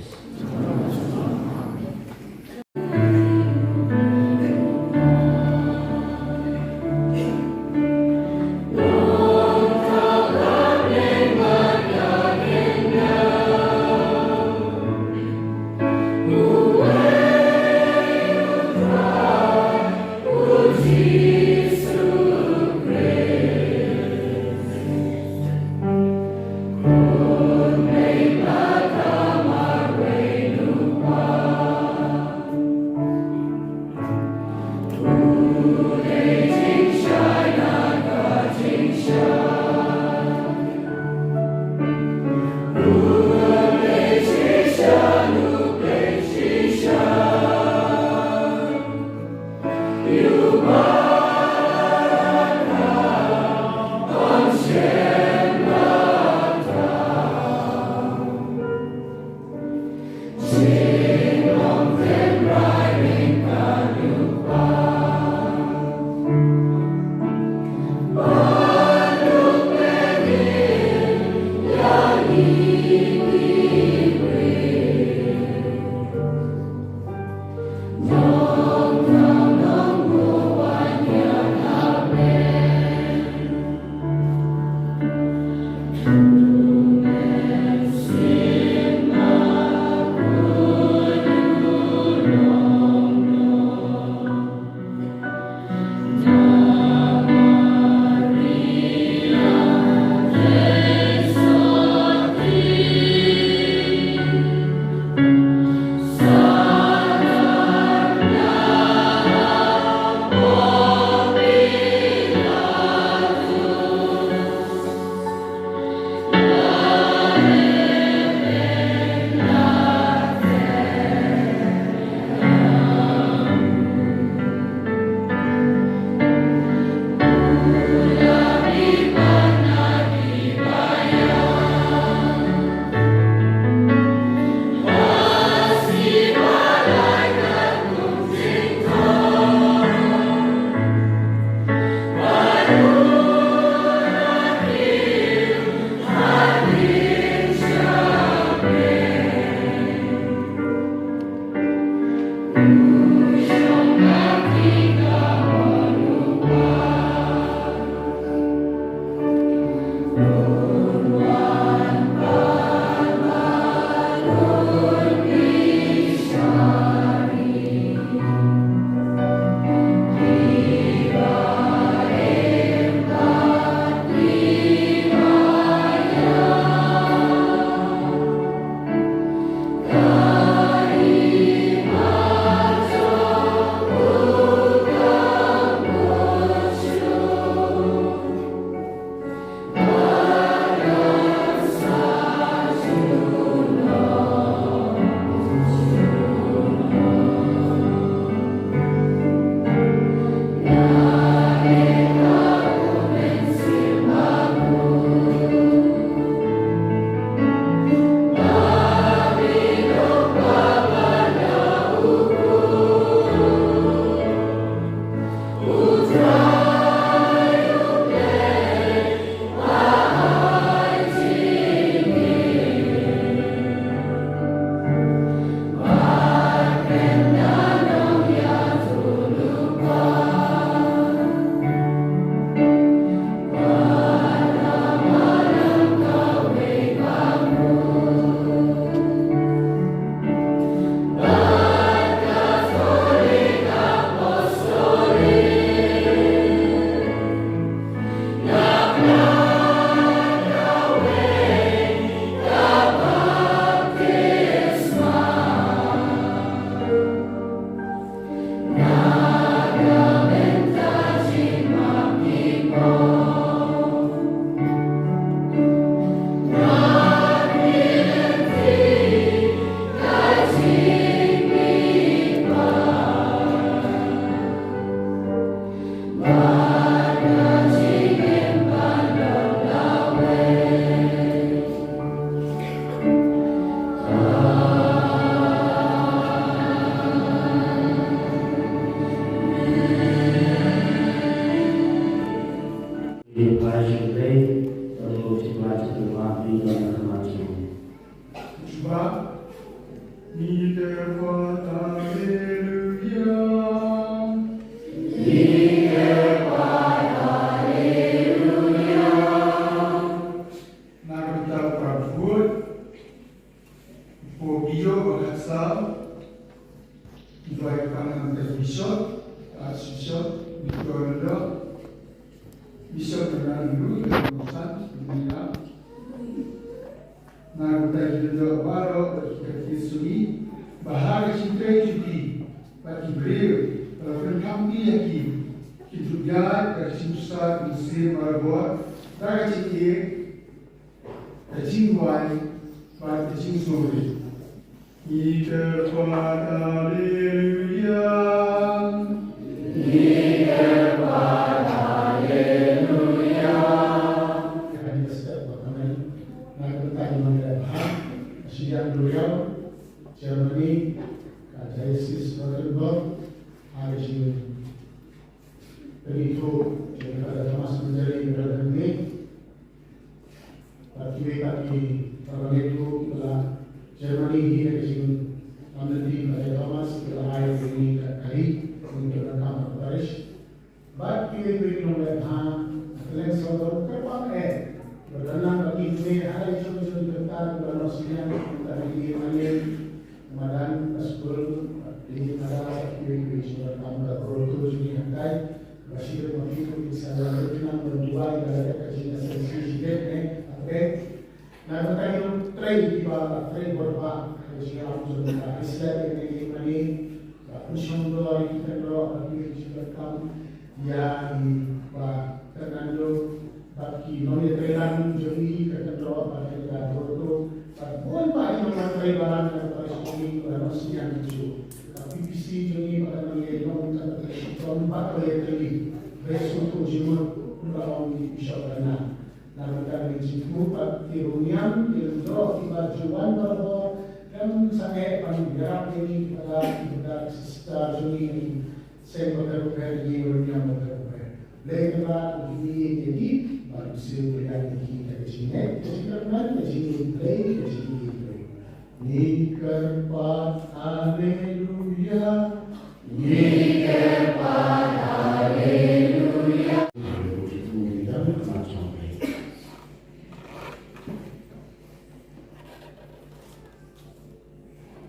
Bai pang ngan te Bishop, Archbishop, Victor Lodok, Bishop Bernard Lu, Bishop Bernard Lu, na ka bynta ki lyngdoh baroh bad ki kti ki sngi, ba ha ka jingtrei jong ki bad ki briew ba la pynthame ïa ki, kin tup ïaid da ka jingpynsah mynsiem barabor, da ka jingïeit, ka jingduwai bad ka jingsngewrit. Ngi kyrpad, Alleluia. Ngi kyrpad, Alleluia. Ka dei ka step ba ka nai na ka bynta ïa u nongleh bha, Shiliang Duriaw, Chairman ka Diocese Rothenburg, ha ka jing Pynithuh jong Father Thomas Manjari, Reverend Hangne. Bad kiwei pat ki parabangeit ruh kiba la Germany hi ha ka jingïalam lynti Father Thomas, kiba la ai ïa ngi ka kali, ngi donkam ha ka parish. Bad kiwei kiwei ki nongleh bha, ha kylleng sawdong kyrpang eh. Ba dang nang ba ngi kynmaw ha ka jong jong ki bynta kiba la noh synñiang, bynta ki ïing ki madan, ka skul, ki ïing ki madan, kiwei kiwei ki jingdonkam, ka grotto jong ngi hangtai, ba shi dei ma ki to ki sa ïa leit nang ban duwai ïa ka jingïaseng shi dei ne, hangtai. Na ka bynta ki nongtrei kiba la trei bor bha ha ka jingïalam jong ka Israel ne ki mane, ba pynshong dor ïa ki kynroh, ba ki jingdonkam, ïa i Bah Fernando, bad ki nongïatreilang jong ngi ka kynroh, bad ka grotto, bad bun bah ki nongtrei balang ka parish jong ngi ba la noh synñiang shuh. Ka P P C jong ngi ba ka nongïalam ka parish jong ngi ba ka ïatreilang. Ba ïasngewthuh jingmut, kumba ong i Bishop Rana. Na ka bynta ka jingthmu bad ki rung niam, ki lyngdoh kiba ju wan barabor, khlem sangeh ban ïarap ïa ngi ki brother, ki brother, ki sister jong ngi, ki seng bapher bapher, ki rung niam bapher bapher. Blei Kynrad un ïeit ïa ki, bad un siew pyrshah ïa ki da ka jingngeit, ka jingkyrmen, ka jingïeit Blei, ka jingïeit Blei. Ngi kyrpad, Alleluia. Ngi kyrpad, Alleluia.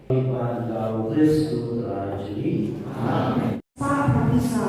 Kyrpad ïa u Khristu Trai jong ngi. Amen. Sa pisa.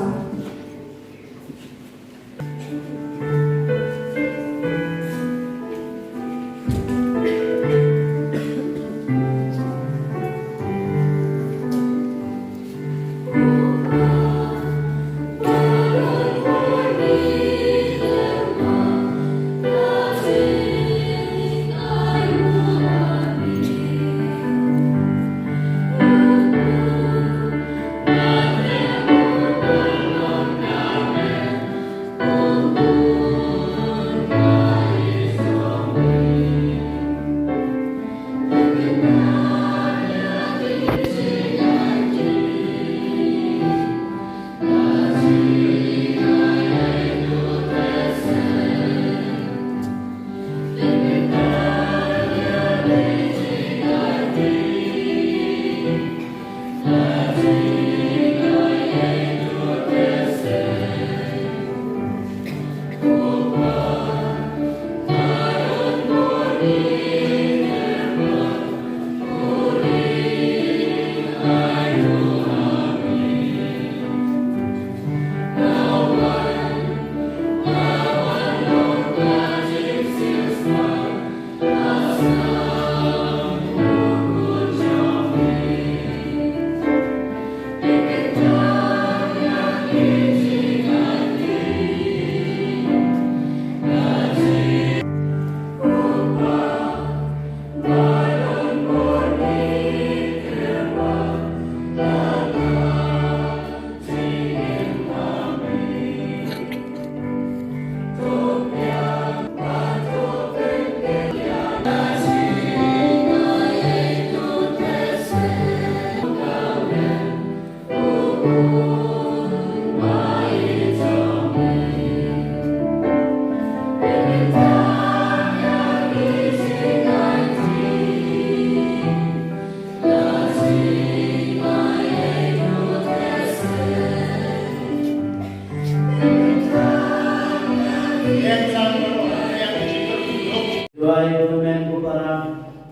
Duwai, Kynrad, ko para,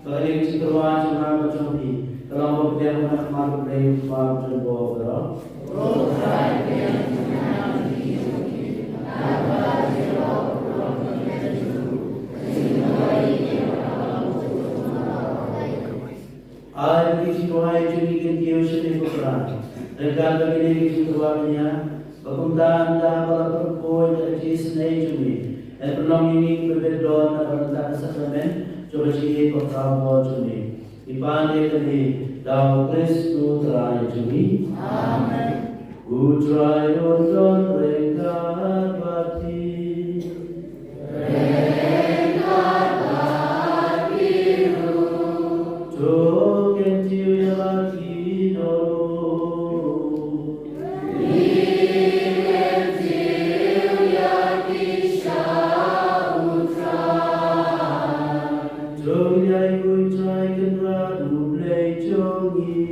ba ka dei ka jingkyrwa jong nga bad jong phi. Ka long ba phi dei na Ai ba ki jingduwai jong ngi kin kiew sha me ko Trai. Ryngkat bad kine ki jingduwai mynta, ba kumta ynda ba la pynpoi da ka jingisynei jong me, yn pynlong ïa ngi kiba beh don na ka bynta ka sakramen jong ka jingïeit bakhuid jong me. Ngi pan ïa kane da u Khrist u Trai jong ngi. Amen. U Trai un don ryngkat bad phi. To kyntiew ïa la ki dohnud. To ïa u Trai Kynrad u Blei jong ngi.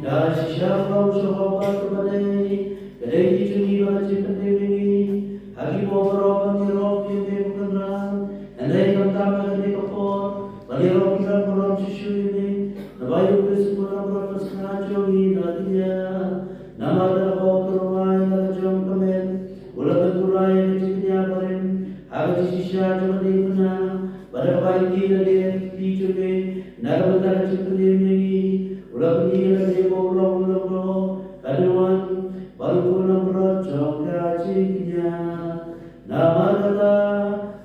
Da shisha ka long sha ka bad ka badei, ka dei ki jong ngi bad ka jingpyndem ïa ngi ha ki bor baroh ban ïarap ïa me ko Kynrad. Hynrei khamtam ha kane ka por ban ïarap ïa ngi baroh shisha ïa me, naba ïa u Khrist u Nongpynïaid jong ngi na dunya. Namar kata ka bor ka rwai na ka jong ka met, u la pynkurai ïa ka jingkñia barim ha ka jingshisha jong ka diengphna, bad ha kaba ïa ngi la dep ki kti jong me na ka bynta ka jingpynim ïa ngi. U la pyni ïa lade ba u long u lyngdoh, ka duwan bad u kut langbrot jong ka jingkñia. Namar kata,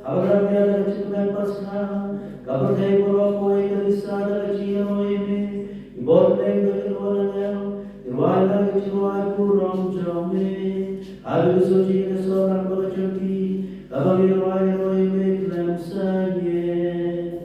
haba la ïaid da ka jingkmen Paskha, ka pyrthei baroh kawei ka lisa da ka jingïaroh ïa me. Ki bor bneng bad ki rwai na ngew ki rwai da ka jingrwai burom jong me. Haba ki shu jingïasoh na ka bynta jong ki, kaba ngi rwai ïaroh ïa me khlem sangeh.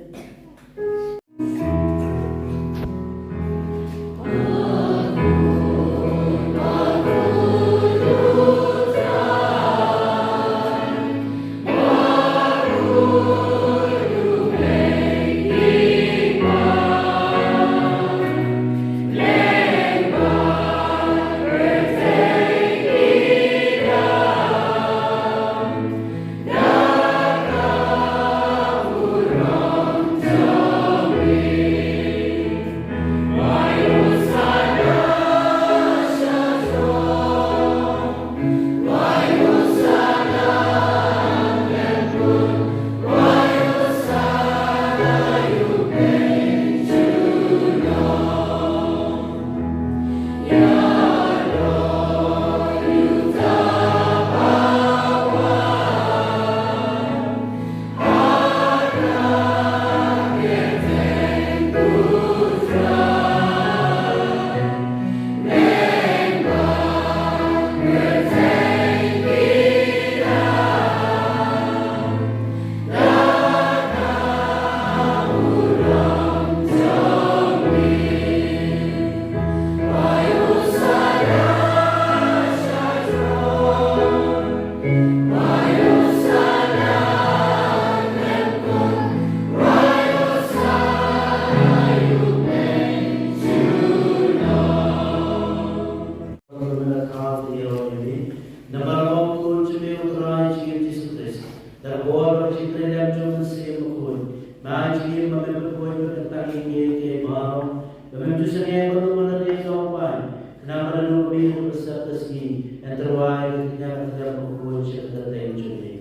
Namar ba u Khun jong me u Trai jong ngi Jisu Khrist, da ka bor bad ka jingtrei lem jong u Mynsiem Bakhuid, me ai jingim ba me pynbeit bad kyntang ïa ngi kiei kiei baroh, ba mem ju sangeh ban ïoh ban lade ïa u paid, khnang ba naduh mynmiet haduh ka sngi, yn tyrwa ïa ka kñia ka kñia bakhuid sha ka kyrteng jong me.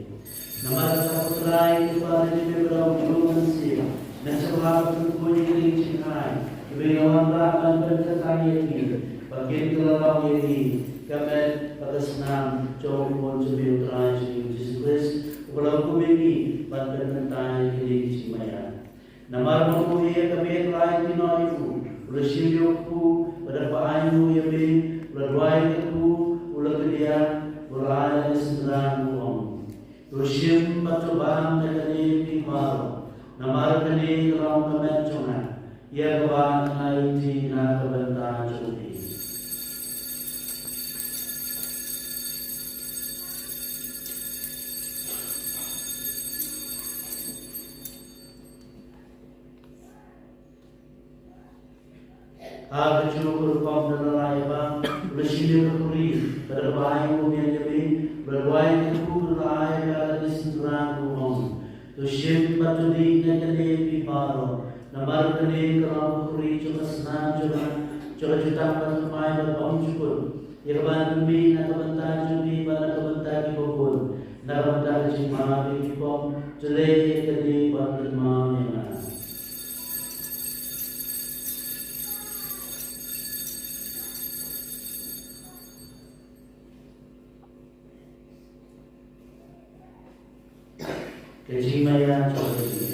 Namar kata ko Trai, ngi pan ïa me ba dei u Mynsiem, men sngewbha ban pynbeit ïa ki jinghai kiba ngi la wanrah ban pynkyntang ïa ki, ba kin kylla ïa ngi ka met bad ka snam jong u Khun jong me u Trai jong ngi Jisu Khrist, uba la hukum ïa ngi ban pynkyntang ïa kine ki jingmaïan. Namar ba u ïa ka met la ai ki noh ïa u, u la shim ïa u kpu, bad haba ai ruh ïa me, u la duwai ïa u kpu, u la kdiah, u la ai ïa ka synran, u ong: To shim bad to bam na kane phi baroh, namar kane ka long ka met jong nga, ïa kaba ngan aiti na ka bynta jong phi. Ha kajuh ka rukom da la ïa bam, u la shim ïa ka khuri, bad haba ai ruh ïa me, u la duwai ïa ka khuri, u la ai ïa ka lade synran, u ong: To shim bad to dih na kane phi baroh, namar kane ka long ka khuri jong ka snam jong nga, jong ka jutang ban thymmai bad ban jukut ïa ka ban pynmih na ka bynta jong phi bad na ka bynta kiba bun, na ka bynta ka jingma jong phi. To leh ïa kane ban kynmaw ïa nga. Ka jingmaïa jong ka jingim.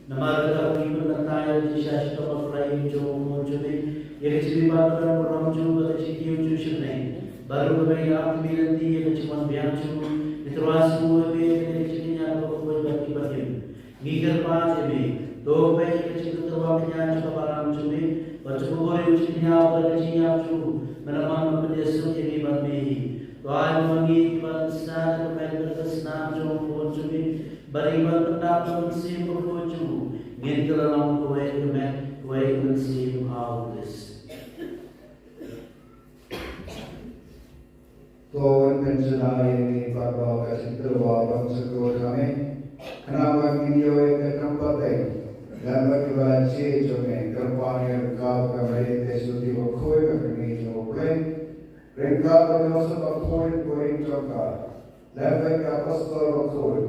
Namar kata ka jingpynlong ïa ka jingshisha shitom bakhuid jong u khun jong me, ïa ka jingbitar ka burom jong u bad ka jingkiew jong u sha bneng. Bad ruh kaba ïa ka jingbitar ïa ka jingwan biang jong u, ngi tyrwa sngewbha ïa ka jingkynñiaw bakhuid bad ki bym. Ngi kyrpad ïa me, to peit ïa ka jingtyrwa kynñiaw jong ka balang jong me, bad to buh ïa ka jingkynñiaw bad ka jingïap jong u, ban ym pynïasuk ïa me bad me hi. To ai ba ngi kiba sngewsih ka met bad ka snam jong u khun jong me, bad ïa kiba pyndap da u Mynsiem Bakhuid jong u, ngin kylla long kawei ka met, kawei ka mynsiem ha u Khrist. To wan pynshai ïa ngi pat ba ka jingtyrwa ban sngewthuh ha me. Khnang ba ngin ïoh ïa ka kam pateng lem bad kiba la jia jong me, kyrpad ïa ka, ka Mari te shu ti bakhuid ka kmie jong U Blei. Ryngkat bad Joseph bakhuid, u riewkhuid jong ka, lem bad ki apostol bakhuid,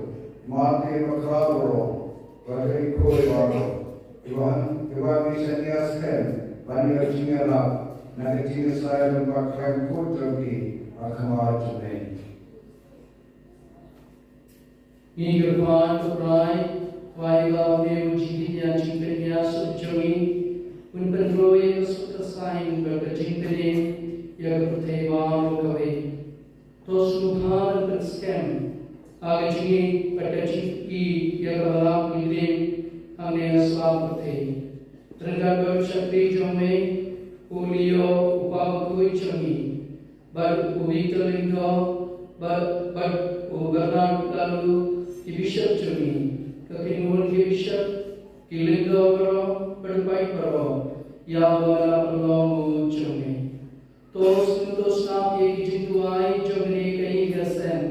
martyr bakhraw baroh, bad ki riewkhuid baroh, kiba, kiba ngi shaniah skhem ban ïoh jingïarap na ka jingïasaid lyngba ka khlaiñ khuid jong ki ha khmat jong me. Ngi kyrpad, ko Trai, ba ïa la u jingkynñiah jingpynïasuk jong ngi, un pynroi ïa ka suk ka saiñ bad ka jingpynim ïa ka pyrthei baroh kawei. To sngewbha ban pynskhem ha ka jingïeit bad ka jingïeit ïa ka lad ngi rim hangne ha sla pyrthei. Ryngkat bad u shakri jong me, u Leo, u pa bakhuid jong ngi, bad u Victor Lyngdoh, bad, bad u Bernard Lalu, ki bishop jong ngi, ka kynhun ki bishop, ki Lyngdoh baroh, bad u paid baroh, ïa uba la pynlong u jong me. To sngewthuh sngap ïa ki jingduwai jong kane ka ïing ka sem,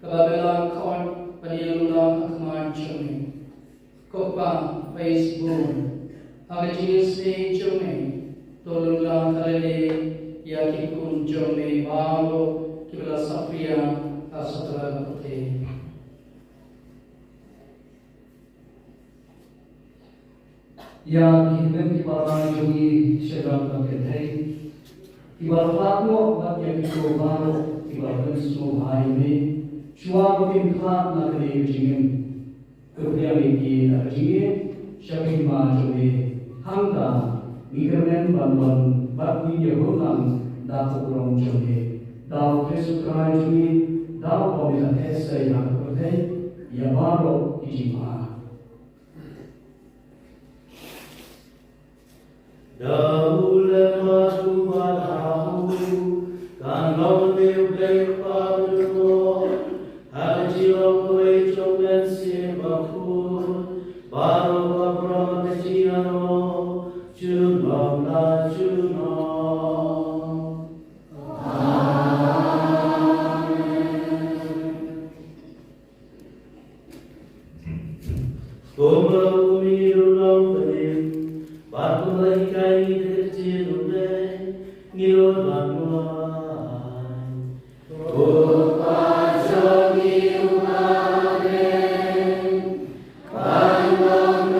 kaba me la khot ban ïalum lang ha khmat jong me. Ko Pa ba ïeit bun, ha ka jingisynei jong me, to lum lang ha lade ïa ki khun jong me baroh kiba la saphriang ha satlak ka pyrthei. Ïa ki hynmen ki para jong ngi shakhmat ka pyrthei, kiba la phah noh bad ïa kito baroh kiba pynsngewbha ïa me, shuwa ba kin khlad na kane ka jingim. Kyrpad ïa ki na ka jingim, sha ka hima jong me. Hangta ngi kyrmen ban wan bad ngi ïa hurlang da ka burom jong me. Da u Khrist u Trai jong ngi, da uba me la theh sei ha ka pyrthei ïa baroh ki jingma. Da u leh ma u ba la u, kan long ne u Blei Kpa u Trai, ha ka jinglong kawei jong u Mynsiem Bakhuid, baroh ba burom ka jingïaroh, junom la junom. Amen. Kumba u mih ruh u long pynim, bad kumba la hikai ngi da ka ktien u Blei, ngin nud ban duwai. Ko Pa jong ngi uba ha bneng, ban long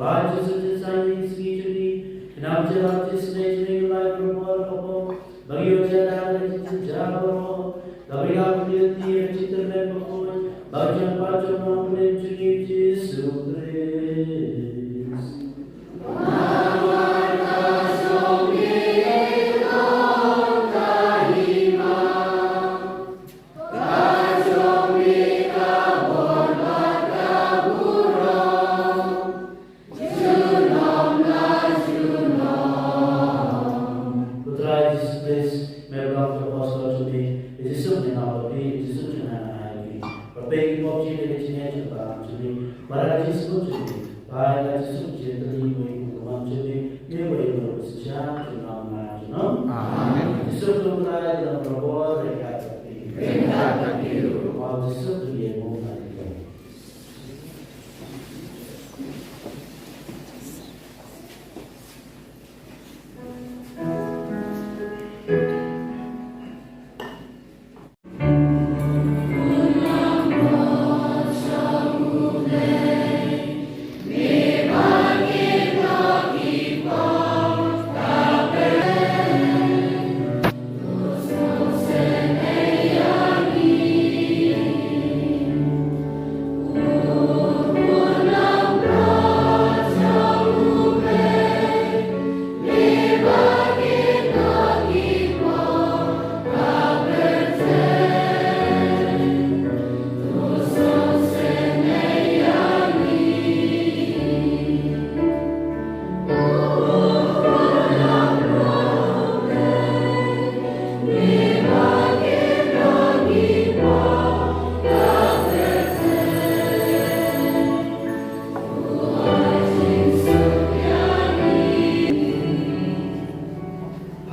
Ba jingïaseng jingsain ïa ki sngi jong ngi, khnang ba jingïalap jingïaseng jong ngi, lai barabor ha ka pop, ba ngin ïoh jingïada ha ka jingkyrkhu baroh, kaba ngin ïoh ban ïoh ïa ka jingkyrmen bakhuid bad ka jingpynlong jong U Trai jong ngi Jisu Khrist. U Trai Jisu Khrist, me la long ka apostol jong me, ïa Jisu me la papi, ïa Jisu me la ai. Ba pynpaw ïa ka jingngeit jong ka bangeit jong me, ba da ka jingsngewbha jong me, ba da ka jingsngewbha jong ka bangeit jong me, me wei me ruh shisha junom la junom. Amen. Jisu U Trai, ka long barabor, ka long ka papi. Ka long ka papi. Jisu U Trai, ka long ka papi.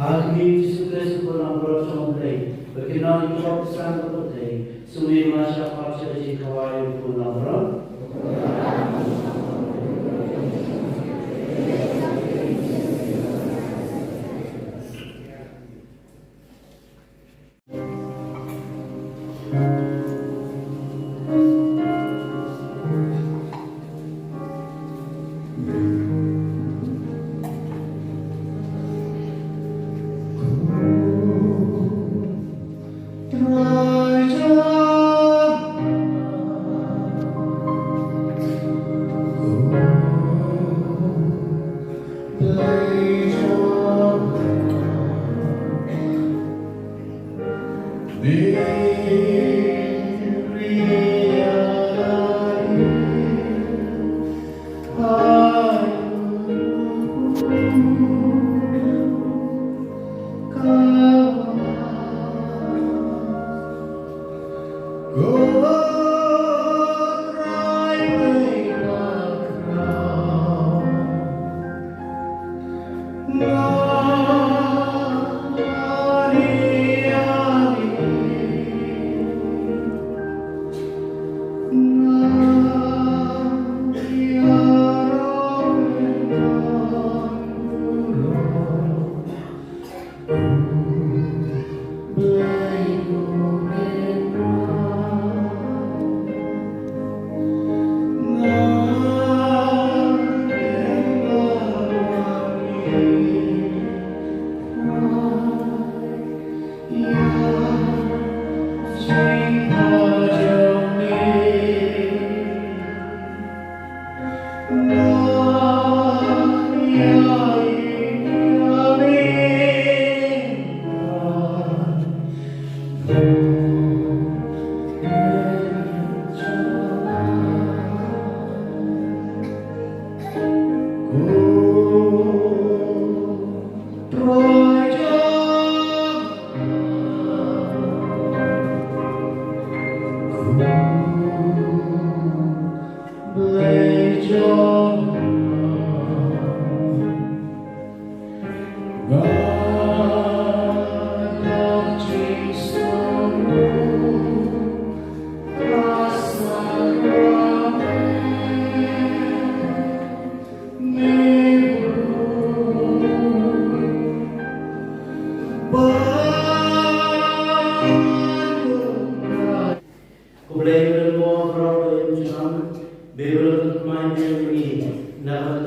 Ha ka kyrteng U Jisu Khrist U Khun langbrot jong U Blei, ba kin long ïa ki pop ki san ka pyrthei, sngewbha ïa nga sha ka pop sha ka jingkhawai U Khun langbrot.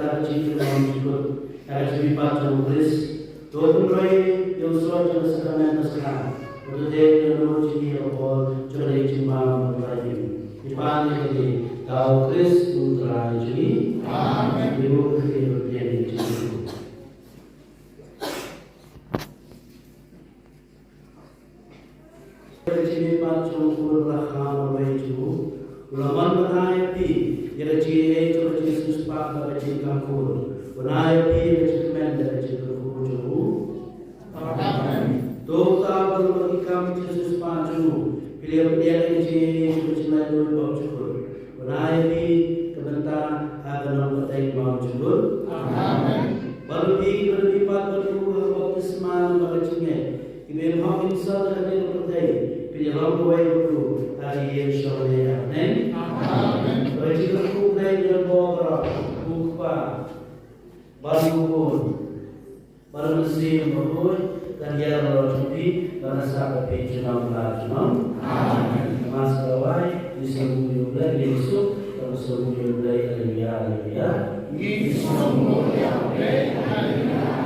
Ka jingkmen jingkut, ka jingmihpat jong u Khrist. To pynroi ïa u soi jong ka sakramen Paskha. Bad to dei ïa u jingïakhun jong ka jingbam bad ka jingim. Ngi pan ïa kane da u Khrist u Trai jong ngi. Amen. Ngi buh ïa kane bad ïa kane jingkut. Ka jingmihpat jong u Khun ba la kham marwei jong u, u la mon ban ai ïa phi ïa ka jingaiei jong ka jingsiewspah bad ka jingkam khun. Un ai ïa phi ïa ka jingkmen bad ka jingkyrkhu jong u. Amen. To uta uba la mad ki kam jingsiewspah jong u, phi la ïoh pdiang ïa ka jingaiei jong ka jinglaitluid bymjukut. Un ai ïa phi ka bynta ha ka nongpyntngen bymjukut. Amen. Bad ïa phi kiba la mihpat bad u ha ka baptisma bad ka jingngeit, kiba im hok im sah na kane ka pyrthei, phin ïaroh kawei bad u ha ka ïing shong bneng. Amen. Bad ka jingkyrkhu U Blei uba baroh, U Kpa, bad U Khun, bad U Mynsiem Bakhuid, kan ïaroh jong phi, bad kan sah bad phi junom la junom. Amen. Mass ka wai, ngi sngewbha ïa U Blei, ngi suk, ngi sngewbha ïa U Blei, haleluya, haleluya. Ngi sngewbha ïa U Blei, haleluya.